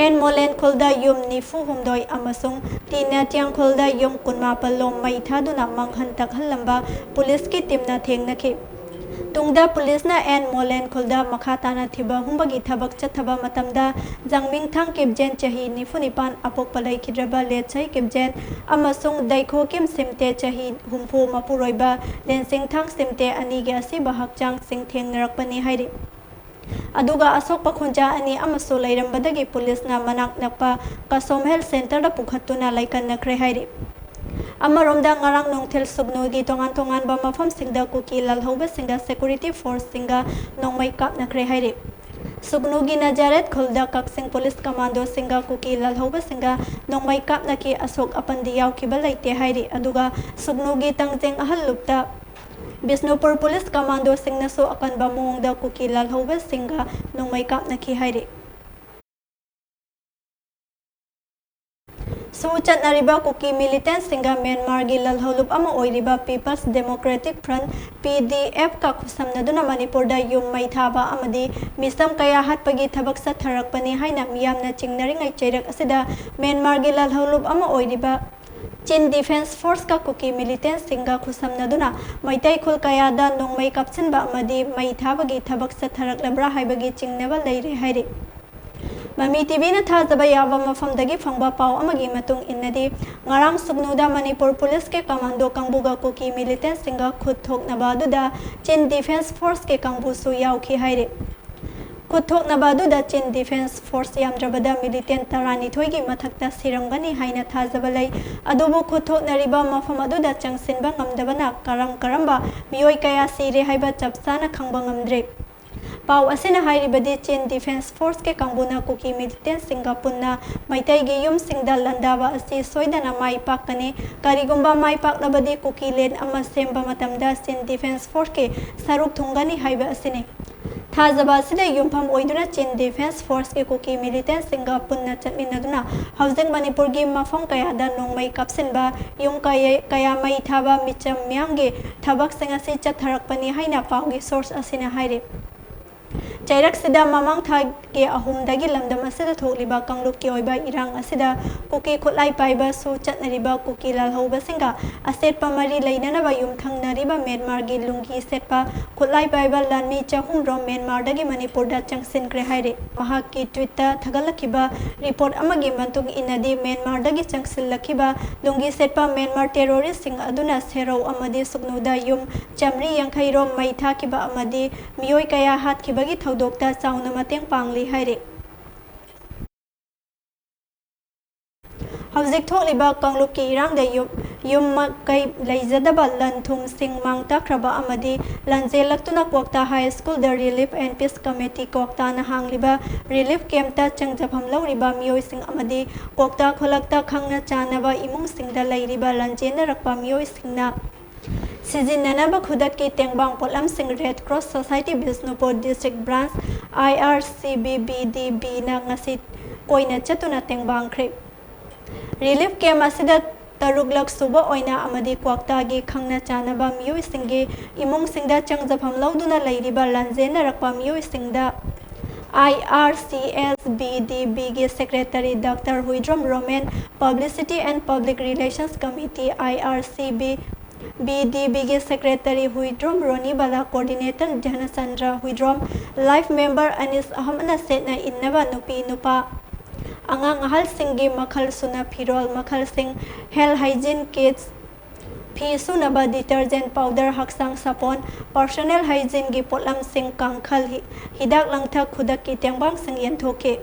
ꯑꯦꯟ ꯃꯣꯂꯦꯟ ꯈꯨꯜꯗ ꯌꯨꯝ ꯅꯤꯐꯨ ꯍꯨꯝꯗꯣꯏ ꯑꯃꯁꯨꯡ ꯇꯤ ꯅꯦꯇ꯭ꯌꯥꯡ ꯈꯨꯜꯗ ꯌꯨꯝ ꯀꯨꯟꯃꯥꯄꯜ ꯂꯣꯝ ꯃꯩ ꯊꯥꯗꯨꯅ ꯃꯥꯡꯍꯟ ꯇꯥꯛꯍꯜꯂꯝꯕ ꯄꯨꯂꯤꯁꯀꯤ ꯇꯤꯝꯅ ꯊꯦꯡꯅꯈꯤ꯫ ꯇꯨꯡꯗ ꯄꯨꯂꯤꯁꯅ ꯑꯦꯟ ꯃꯣꯂꯦꯟ ꯈꯨꯜꯗ ꯃꯈꯥ ꯇꯥꯅ ꯊꯤꯕ ꯍꯨꯝꯕꯒꯤ ꯊꯕꯛ ꯆꯠꯊꯕ ꯃꯇꯝꯗ, ꯖꯥꯡꯃꯤꯡꯊꯥꯡ ꯀꯤꯞꯖꯦꯟ, ꯆꯍꯤ ꯅꯤꯐꯨ ꯅꯤꯄꯥꯟ, ꯑꯄꯣꯛꯄ ꯂꯩꯈꯤꯗ꯭ꯔꯕ ꯂꯦꯠꯁꯩ ꯀꯤꯞꯖꯦꯟ ꯑꯃꯁꯨꯡ ꯗꯩꯈꯣ ꯀꯤꯝ ꯁꯤꯝꯇꯦ, ꯆꯍꯤ ꯍꯨꯝꯐꯨ, ꯃꯄꯨꯔꯣꯏꯕ ꯂꯦꯟꯁꯤꯡꯊꯥꯡ ꯁꯤꯝꯇꯦ ꯑꯅꯤꯒꯤ ꯑꯁꯤꯕ ꯍꯛꯆꯥꯡꯁꯤꯡ ꯊꯦꯡꯅꯔꯛꯄꯅꯤ ꯍꯥꯏꯔꯤ꯫ ꯑꯗꯨꯒ ꯑꯁꯣꯛꯄ ꯈꯣꯟꯖꯥ ꯑꯅꯤ ꯑꯃꯁꯨ ꯂꯩꯔꯝꯕꯗꯒꯤ ꯄꯨꯂꯤꯁꯅ ꯃꯅꯥꯛ ꯅꯛꯄ ꯀꯁꯣꯝ ꯍꯦꯜꯊ ꯁꯦꯟꯇꯔꯗ ꯄꯨꯈꯠꯇꯨꯅ ꯂꯩꯀꯟꯅꯈ꯭ꯔꯦ ꯍꯥꯏꯔꯤ꯫ ꯑꯃꯔꯣꯝꯗ, ꯉꯔꯥꯡ ꯅꯨꯡꯊꯤꯜ ꯁꯨꯒꯅꯨꯒꯤ ꯇꯣꯉꯥꯟ ꯇꯣꯉꯥꯟꯕ ꯃꯐꯝꯁꯤꯡꯗ ꯀꯨꯀꯤ ꯂꯥꯜꯍꯧꯕꯁꯤꯡꯒ ꯁꯦꯀ꯭ꯌꯨꯔꯤꯇꯤ ꯐꯣꯔꯁꯁꯤꯡꯒ ꯅꯣꯡꯃꯩ ꯀꯥꯞꯅꯈ꯭ꯔꯦ ꯍꯥꯏꯔꯤ꯫ ꯁꯨꯒꯅꯨꯒꯤ ꯅꯖꯥꯔꯦꯠ ꯈꯨꯜꯗ ꯀꯛꯆꯤꯡ ꯄꯨꯂꯤꯁ ꯀꯃꯥꯟꯗꯣꯁꯤꯡꯒ ꯀꯨꯀꯤ ꯂꯥꯜꯍꯧꯕꯁꯤꯡꯒ ꯅꯣꯡꯃꯩ ꯀꯥꯞꯅꯈꯤ꯫ ꯑꯁꯣꯛ ꯑꯄꯟꯗꯤ ꯌꯥꯎꯈꯤꯕ ꯂꯩꯇꯦ ꯍꯥꯏꯔꯤ꯫ ꯑꯗꯨꯒ ꯁꯨꯒꯅꯨꯒꯤ ꯇꯥꯡꯖꯦꯡ ꯑꯍꯜ ꯂꯨꯞꯇ ꯕꯤꯁꯅꯨꯄꯨꯔ ꯄꯨꯂꯤꯁ ꯀꯃꯥꯟꯗꯣꯁꯤꯡꯅꯁꯨ ꯑꯀꯟꯕ ꯃꯑꯣꯡꯗ ꯀꯨꯀꯤ ꯂꯥꯜꯍꯧꯕꯁꯤꯡꯒ ꯅꯣꯡꯃꯩ ꯀꯥꯞꯅꯈꯤ ꯍꯥꯏꯔꯤ꯫ ꯁꯨ ꯆꯠꯅꯔꯤꯕ ꯀꯨꯀꯤ ꯃꯤꯂꯤꯇꯦꯟꯠꯁꯤꯡꯒ ꯃ꯭ꯌꯥꯟꯃꯥꯔꯒꯤ ꯂꯥꯜꯍꯧꯂꯨꯞ ꯑꯃ ꯑꯣꯏꯔꯤꯕ ꯄꯤꯄꯜꯁ ꯗꯦꯃꯣꯀ꯭ꯔꯦꯇꯤꯛ ꯐ꯭ꯔꯟꯠ, ꯄꯤ ꯗꯤ ꯑꯦꯐꯀ ꯈꯨꯠꯁꯝꯅꯗꯨꯅ ꯃꯅꯤꯄꯨꯔꯗ ꯌꯨꯝ ꯃꯩ ꯊꯥꯕ ꯑꯃꯗꯤ ꯃꯤꯁꯝ ꯀꯌꯥ ꯍꯥꯠꯄꯒꯤ ꯊꯕꯛ ꯆꯠꯊꯔꯛꯄꯅꯤ ꯍꯥꯏꯅ ꯃꯤꯌꯥꯝꯅ ꯆꯤꯡꯅꯔꯤꯉꯩ ꯆꯩꯔꯛ ꯑꯁꯤꯗ ꯃ꯭ꯌꯥꯟꯃꯥꯔꯒꯤ ꯂꯥꯜꯍꯧꯂꯨꯞ ꯑꯃ ꯑꯣꯏꯔꯤꯕ ꯆꯤꯟ ꯗꯤꯐꯦꯟꯁ ꯐꯣꯔꯁꯀ ꯀꯨꯀꯤ ꯃꯤꯂꯤꯇꯦꯟꯁꯁꯤꯡꯒ ꯈꯨꯠꯁꯝꯅꯗꯨꯅ ꯃꯩꯇꯩ ꯈꯨꯜ ꯀꯌꯥꯗ ꯅꯣꯡꯃꯩ ꯀꯥꯞꯁꯤꯟꯕ ꯑꯃꯗꯤ ꯃꯩ ꯊꯥꯕꯒꯤ ꯊꯕꯛ ꯆꯠꯊꯔꯛꯂꯕ꯭ꯔꯥ ꯍꯥꯏꯕꯒꯤ ꯆꯤꯡꯅꯕ ꯂꯩꯔꯦ ꯍꯥꯏꯔꯤ꯫ ꯃꯃꯤ ꯇꯤꯚꯤꯅ ꯊꯥꯖꯕ ꯌꯥꯕ ꯃꯐꯝꯗꯒꯤ ꯐꯪꯕ ꯄꯥꯎ ꯑꯃꯒꯤ ꯃꯇꯨꯡ ꯏꯟꯅꯗꯤ, ꯉꯔꯥꯡ ꯁꯨꯛꯅꯨꯗ ꯃꯅꯤꯄꯨꯔ ꯄꯨꯂꯤꯁꯀꯤ ꯀꯃꯥꯟꯗꯣ ꯀꯥꯡꯕꯨꯒ ꯀꯨꯀꯤ ꯃꯤꯂꯤꯇꯦꯟꯁꯁꯤꯡꯒ ꯈꯨꯠ ꯊꯣꯛꯅꯕ ꯑꯗꯨꯗ ꯆꯤꯟ ꯗꯤꯐꯦꯟꯁ ꯐꯣꯔꯁꯀꯤ ꯀꯥꯡꯕꯨꯁꯨ ꯌꯥꯎꯈꯤ ꯍꯥꯏꯔꯤ꯫ ꯈꯨꯠ ꯊꯣꯛꯅꯕ ꯑꯗꯨꯗ ꯆꯤꯟ ꯗꯤꯐꯦꯟꯁ ꯐꯣꯔꯁ ꯌꯥꯝꯗ꯭ꯔꯕꯗ ꯃꯤꯂꯤꯇꯦꯟ ꯇꯔꯥꯅꯤꯊꯣꯏꯒꯤ ꯃꯊꯛꯇ ꯁꯤꯔꯝꯒꯅꯤ ꯍꯥꯏꯅ ꯊꯥꯖꯕ ꯂꯩ꯫ ꯑꯗꯨꯕꯨ ꯈꯨꯠ ꯊꯣꯛꯅꯔꯤꯕ ꯃꯐꯝ ꯑꯗꯨꯗ ꯆꯪꯁꯤꯟꯕ ꯉꯝꯗꯕꯅ ꯀꯔꯝ ꯀꯔꯝꯕ ꯃꯤꯑꯣꯏ ꯀꯌꯥ ꯁꯤꯔꯦ ꯍꯥꯏꯕ ꯆꯞ ꯆꯥꯅ ꯈꯪꯕ ꯉꯝꯗ꯭ꯔꯤ꯫ ꯄꯥꯎ ꯑꯁꯤꯅ ꯍꯥꯏꯔꯤꯕꯗꯤ, ꯆꯤꯟ ꯗꯤꯐꯦꯟꯁ ꯐꯣꯔꯁꯀꯤ ꯀꯥꯡꯕꯨꯅ ꯀꯨꯀꯤ ꯃꯤꯂꯤꯇꯦꯟꯁꯁꯤꯡꯒ ꯄꯨꯟꯅ ꯃꯩꯇꯩꯒꯤ ꯌꯨꯝꯁꯤꯡꯗ ꯂꯥꯟꯗꯥꯕ ꯑꯁꯤ ꯁꯣꯏꯗꯅ ꯃꯥꯏ ꯄꯥꯛꯀꯅꯤ꯫ ꯀꯔꯤꯒꯨꯝꯕ ꯃꯥꯏ ꯄꯥꯛꯂꯕꯗꯤ ꯀꯨꯀꯤ ꯂꯦꯟ ꯑꯃ ꯁꯦꯝꯕ ꯃꯇꯝꯗ ꯆꯤꯟ ꯗꯤꯐꯦꯟꯁ ꯐꯣꯔꯁꯀꯤ ꯁꯔꯨꯛ ꯊꯨꯡꯒꯅꯤ ꯍꯥꯏꯕ ꯑꯁꯤꯅꯤ꯫ ꯊꯥꯖꯕ ꯑꯁꯤꯗ ꯌꯨꯝꯐꯝ ꯑꯣꯏꯗꯨꯅ ꯆꯤꯟ ꯗꯤꯐꯦꯟꯁ ꯐꯣꯔꯁꯀꯤ ꯀꯨꯀꯤ ꯃꯤꯂꯤꯇꯦꯟꯁꯁꯤꯡꯒ ꯄꯨꯟꯅ ꯆꯠꯃꯤꯟꯅꯗꯨꯅ ꯍꯧꯖꯤꯛ ꯃꯅꯤꯄꯨꯔꯒꯤ ꯃꯐꯝ ꯀꯌꯥꯗ ꯅꯣꯡꯃꯩ ꯀꯥꯞꯁꯤꯟꯕ, ꯌꯨꯝ ꯀꯌꯥ, ꯀꯌꯥ ꯃꯩ ꯊꯥꯕ, ꯃꯤꯆꯝ ꯃꯤꯌꯥꯝꯒꯤ ꯊꯕꯛꯁꯤꯡ ꯑꯁꯤ ꯆꯠꯊꯔꯛꯄꯅꯤ ꯍꯥꯏꯅ ꯄꯥꯎꯒꯤ ꯁꯣꯔꯁ ꯑꯁꯤꯅ ꯍꯥꯏꯔꯤ꯫ ꯆꯩꯔꯛꯁꯤꯗ ꯃꯃꯥꯡ ꯊꯥꯒꯤ ꯑꯍꯨꯝꯗꯒꯤ ꯂꯝꯗꯝ ꯑꯁꯤꯗ ꯊꯣꯛꯂꯤꯕ ꯀꯥꯡꯂꯨꯞꯀꯤ ꯑꯣꯏꯕ ꯏꯔꯥꯡ ꯑꯁꯤꯗ ꯀꯨꯀꯤ ꯈꯨꯠꯂꯥꯏ ꯄꯥꯏꯕꯁꯨ ꯆꯠꯅꯔꯤꯕ ꯀꯨꯀꯤ ꯂꯥꯜꯍꯧꯕꯁꯤꯡꯒ ꯑꯆꯦꯠꯄ ꯃꯔꯤ ꯂꯩꯅꯅꯕ ꯌꯨꯝꯊꯪꯅꯔꯤꯕ ꯃ꯭ꯌꯥꯟꯃꯥꯔꯒꯤ ꯂꯨꯡꯒꯤ ꯁꯦꯠꯄ ꯈꯨꯠꯂꯥꯏ ꯄꯥꯏꯕ ꯂꯥꯟꯃꯤ ꯆꯍꯨꯝ ꯔꯣꯝ ꯃ꯭ꯌꯥꯟꯃꯥꯔꯗꯒꯤ ꯃꯅꯤꯄꯨꯔꯗ ꯆꯪꯁꯤꯟꯈ꯭ꯔꯦ ꯍꯥꯏꯔꯤ꯫ ꯃꯍꯥꯛꯀꯤ ꯇ꯭ꯋꯤꯠꯇ ꯊꯥꯒꯠꯂꯛꯈꯤꯕ ꯔꯤꯄꯣꯔꯠ ꯑꯃꯒꯤ ꯃꯇꯨꯡ ꯏꯟꯅꯗꯤ, ꯃ꯭ꯌꯥꯟꯃꯥꯔꯗꯒꯤ ꯆꯪꯁꯤꯜꯂꯛꯈꯤꯕ ꯂꯨꯡꯒꯤ ꯁꯦꯠꯄ ꯃ꯭ꯌꯥꯟꯃꯥꯔ ꯇꯦꯔꯣꯔꯤꯁꯁꯤꯡ ꯑꯗꯨꯅ ꯁꯦꯔꯧ ꯑꯃꯗꯤ ꯁꯨꯛꯅꯨꯗ ꯌꯨꯝ ꯆꯥꯃꯔꯤ ꯌꯥꯡꯈꯩ ꯔꯣꯝ ꯃꯩ ꯊꯥꯈꯤꯕ ꯑꯃꯗꯤ ꯃꯤꯑꯣꯏ ꯀꯌꯥ ꯍꯥꯠꯈꯤꯕꯒꯤ ꯊꯧꯗꯣꯛꯇ ꯆꯥꯎꯅ ꯃꯇꯦꯡ ꯄꯥꯡꯂꯤ ꯍꯥꯏꯔꯤ꯫ ꯍꯧꯖꯤꯛ ꯊꯣꯛꯂꯤꯕ ꯀꯥꯡꯂꯨꯞꯀꯤ ꯏꯔꯥꯡꯗ ꯌꯨꯝ, ꯌꯨꯝ ꯃꯀꯩ ꯂꯩꯖꯗꯕ, ꯂꯟ ꯊꯨꯝꯁꯤꯡ ꯃꯥꯡ ꯇꯥꯛꯈ꯭ꯔꯕ ꯑꯃꯗꯤ ꯂꯥꯟꯖꯦꯜꯂꯛꯇꯨꯅ ꯀ꯭ꯋꯥꯛꯇꯥ ꯍꯥꯏ ꯁ꯭ꯀꯨꯜꯗ Relief and Peace Committee ꯀ꯭ꯋꯥꯛꯇꯥꯅ ꯍꯥꯡꯂꯤꯕ ꯔꯤꯂꯤꯐ ꯀꯦꯝꯞꯇ ꯆꯪꯖꯐꯝ ꯂꯧꯔꯤꯕ ꯃꯤꯑꯣꯏꯁꯤꯡ ꯑꯃꯗꯤ ꯀ꯭ꯋꯥꯛꯇꯥ ꯈꯨꯜꯂꯛꯇ ꯈꯪꯅ ꯆꯥꯟꯅꯕ ꯏꯃꯨꯡꯁꯤꯡꯗ ꯂꯩꯔꯤꯕ ꯂꯥꯟꯖꯦꯟꯅꯔꯛꯄ ꯃꯤꯑꯣꯏꯁꯤꯡꯅ ꯁꯤꯖꯤꯟꯅꯅꯕ ꯈꯨꯗꯛꯀꯤ ꯇꯦꯡꯕꯥꯡ ꯄꯣꯠꯂꯝꯁꯤꯡ Red Cross Society Bishnupur District Branch, I R C B B D B ꯅ ꯉꯁꯤ ꯀꯣꯏꯅ ꯆꯠꯇꯨꯅ ꯇꯦꯡꯕꯥꯡꯈ꯭ꯔꯦ꯫ ꯔꯤꯂꯤꯐ ꯀꯦꯝꯞ ꯑꯁꯤꯗ ꯇꯔꯨꯛꯂꯛ ꯁꯨꯕ ꯑꯣꯏꯅ ꯑꯃꯗꯤ ꯀ꯭ꯋꯥꯛꯇꯥꯒꯤ ꯈꯪꯅ ꯆꯥꯟꯅꯕ ꯃꯤꯑꯣꯏꯁꯤꯡꯒꯤ ꯏꯃꯨꯡꯁꯤꯡꯗ ꯆꯪꯖꯐꯝ ꯂꯧꯗꯨꯅ ꯂꯩꯔꯤꯕ ꯂꯥꯟꯖꯦꯟꯅꯔꯛꯄ ꯃꯤꯑꯣꯏꯁꯤꯡꯗ IRCSBDB ꯒꯤ Secretary Doctor Huidrom Romen, Publicity and Public Relations Committee, IRCB, BDB ꯒꯤ Secretary Huidrom Roni Bala, Coordinator Dhyanchandra Huidrom, Life Member Anis ꯑꯍꯃꯗꯅ ꯁꯦꯠꯅ ꯏꯟꯅꯕ ꯅꯨꯄꯤ ꯅꯨꯄꯥ, ꯑꯉꯥꯡ ꯑꯍꯜꯁꯤꯡꯒꯤ ꯃꯈꯜ ꯁꯨꯅ ꯐꯤꯔꯣꯜ ꯃꯈꯜꯁꯤꯡ, Health Hygiene Kits, ꯐꯤ ꯁꯨꯅꯕ detergent powder, ꯍꯛꯆꯥꯡ ꯁꯥꯄꯣꯟ, personal hygiene ꯒꯤ ꯄꯣꯠꯂꯝꯁꯤꯡ, ꯀꯥꯡꯈꯜ, ꯍꯤ-, ꯍꯤꯗꯥꯛ ꯂꯥꯡꯊꯛ, ꯈꯨꯗꯛꯀꯤ ꯇꯦꯡꯕꯥꯡꯁꯤꯡ ꯌꯦꯟꯊꯣꯛꯈꯤ꯫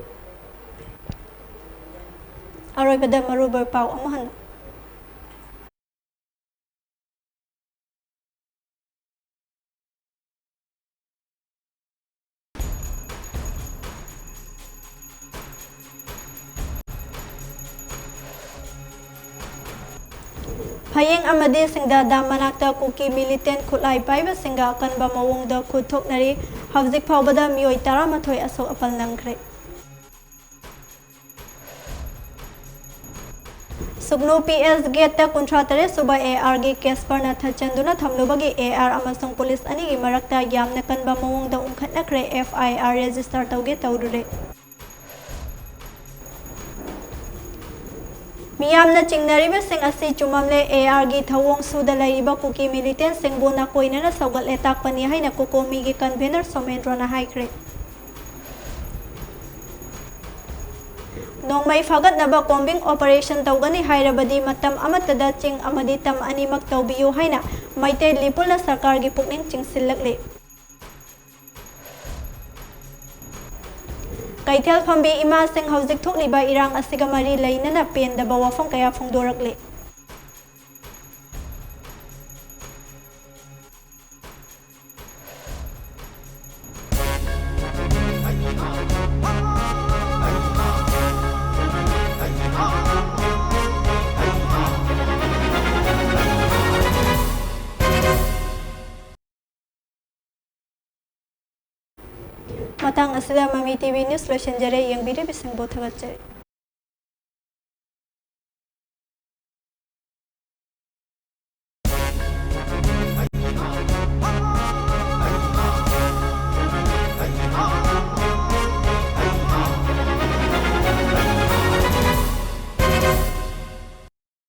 ꯑꯔꯣꯏꯕꯗ ꯃꯔꯨꯑꯣꯏꯕ ꯄꯥꯎ ꯑꯃꯨꯛ ꯍꯟꯅ꯫ ꯐꯌꯦꯡ ꯑꯃꯗꯤ ꯁꯤꯡꯗꯥ ꯗꯥꯝ ꯃꯅꯥꯛꯇ ꯀꯨꯀꯤ militant ꯈꯨꯠꯂꯥꯏ ꯄꯥꯏꯕꯁꯤꯡꯒ ꯑꯀꯟꯕ ꯃꯑꯣꯡꯗ ꯈꯨꯠ ꯊꯣꯛꯅꯔꯤ꯫ ꯍꯧꯖꯤꯛ ꯐꯥꯎꯕꯗ ꯃꯤꯑꯣꯏ ꯇꯔꯥꯃꯥꯊꯣꯏ ꯑꯁꯣꯛ ꯑꯄꯟ ꯅꯪꯈ꯭ꯔꯦ꯫ ꯁꯨꯒꯅꯨ PS gate ꯇ ꯀꯨꯟꯊ꯭ꯔꯥ ꯇꯔꯦꯠ ꯁꯨꯕ AR ꯒꯤ Casper ꯅ ꯊꯠꯆꯟꯗꯨꯅ ꯊꯝꯂꯨꯕꯒꯤ AR ꯑꯃꯁꯨꯡ ꯄꯨꯂꯤꯁ ꯑꯅꯤꯒꯤ ꯃꯔꯛꯇ ꯌꯥꯝꯅ ꯀꯟꯕ ꯃꯑꯣꯡꯗ ꯎꯪꯈꯠꯅꯈ꯭ꯔꯦ꯫ FIR register ꯇꯧꯒꯦ ꯇꯧꯔꯨꯔꯦ꯫ ꯃꯤꯌꯥꯝꯅ ꯆꯤꯡꯅꯔꯤꯕꯁꯤꯡ ꯑꯁꯤ ꯆꯨꯝꯃꯝꯂꯦ꯫ AR ꯒꯤ ꯊꯧꯑꯣꯡ ꯁꯨꯗ ꯂꯩꯔꯤꯕ ꯀꯨꯀꯤ militant ꯁꯤꯡꯕꯨ ꯅꯥꯀꯣꯏꯅꯅ ꯁꯧꯒꯠꯂꯦ ꯇꯥꯛꯄꯅꯤ ꯍꯥꯏꯅ ꯀꯣꯀꯣꯃꯤꯒꯤ convener ꯁꯣꯃꯦꯟꯗ꯭ꯔꯣꯅ ꯍꯥꯏꯈ꯭ꯔꯦ꯫ ꯅꯣꯡꯃꯩ ꯐꯥꯒꯠꯅꯕ combing operation ꯇꯧꯒꯅꯤ ꯍꯥꯏꯔꯕꯗꯤ ꯃꯇꯝ ꯑꯃꯠꯇꯗ ꯆꯤꯡ ꯑꯃꯗꯤ ꯇꯝ ꯑꯅꯤꯃꯛ ꯇꯧꯕꯤꯌꯨ ꯍꯥꯏꯅ ꯃꯩꯇꯩ ꯂꯤꯄꯨꯜꯅ ꯁꯔꯀꯥꯔꯒꯤ ꯄꯨꯛꯅꯤꯡ ꯆꯤꯡꯁꯤꯜꯂꯛꯂꯤ꯫ ꯀꯩꯊꯦꯜ ꯐꯝꯕꯤ ꯏꯃꯥꯁꯤꯡ ꯍꯧꯖꯤꯛ ꯊꯣꯛꯂꯤꯕ ꯏꯔꯥꯡ ꯑꯁꯤꯒ ꯃꯔꯤ ꯂꯩꯅꯅ ꯄꯦꯟꯗꯕ ꯋꯥꯐꯝ ꯀꯌꯥ ꯐꯣꯡꯗꯣꯔꯛꯂꯤ꯫ ꯃꯇꯥꯡ ꯑꯁꯤꯗ ꯃꯃꯤ TV News ꯂꯣꯏꯁꯤꯟꯖꯔꯦ꯫ ꯌꯦꯡꯕꯤꯔꯤꯕꯁꯤꯡꯕꯨ ꯊꯥꯒꯠꯆꯔꯤ꯫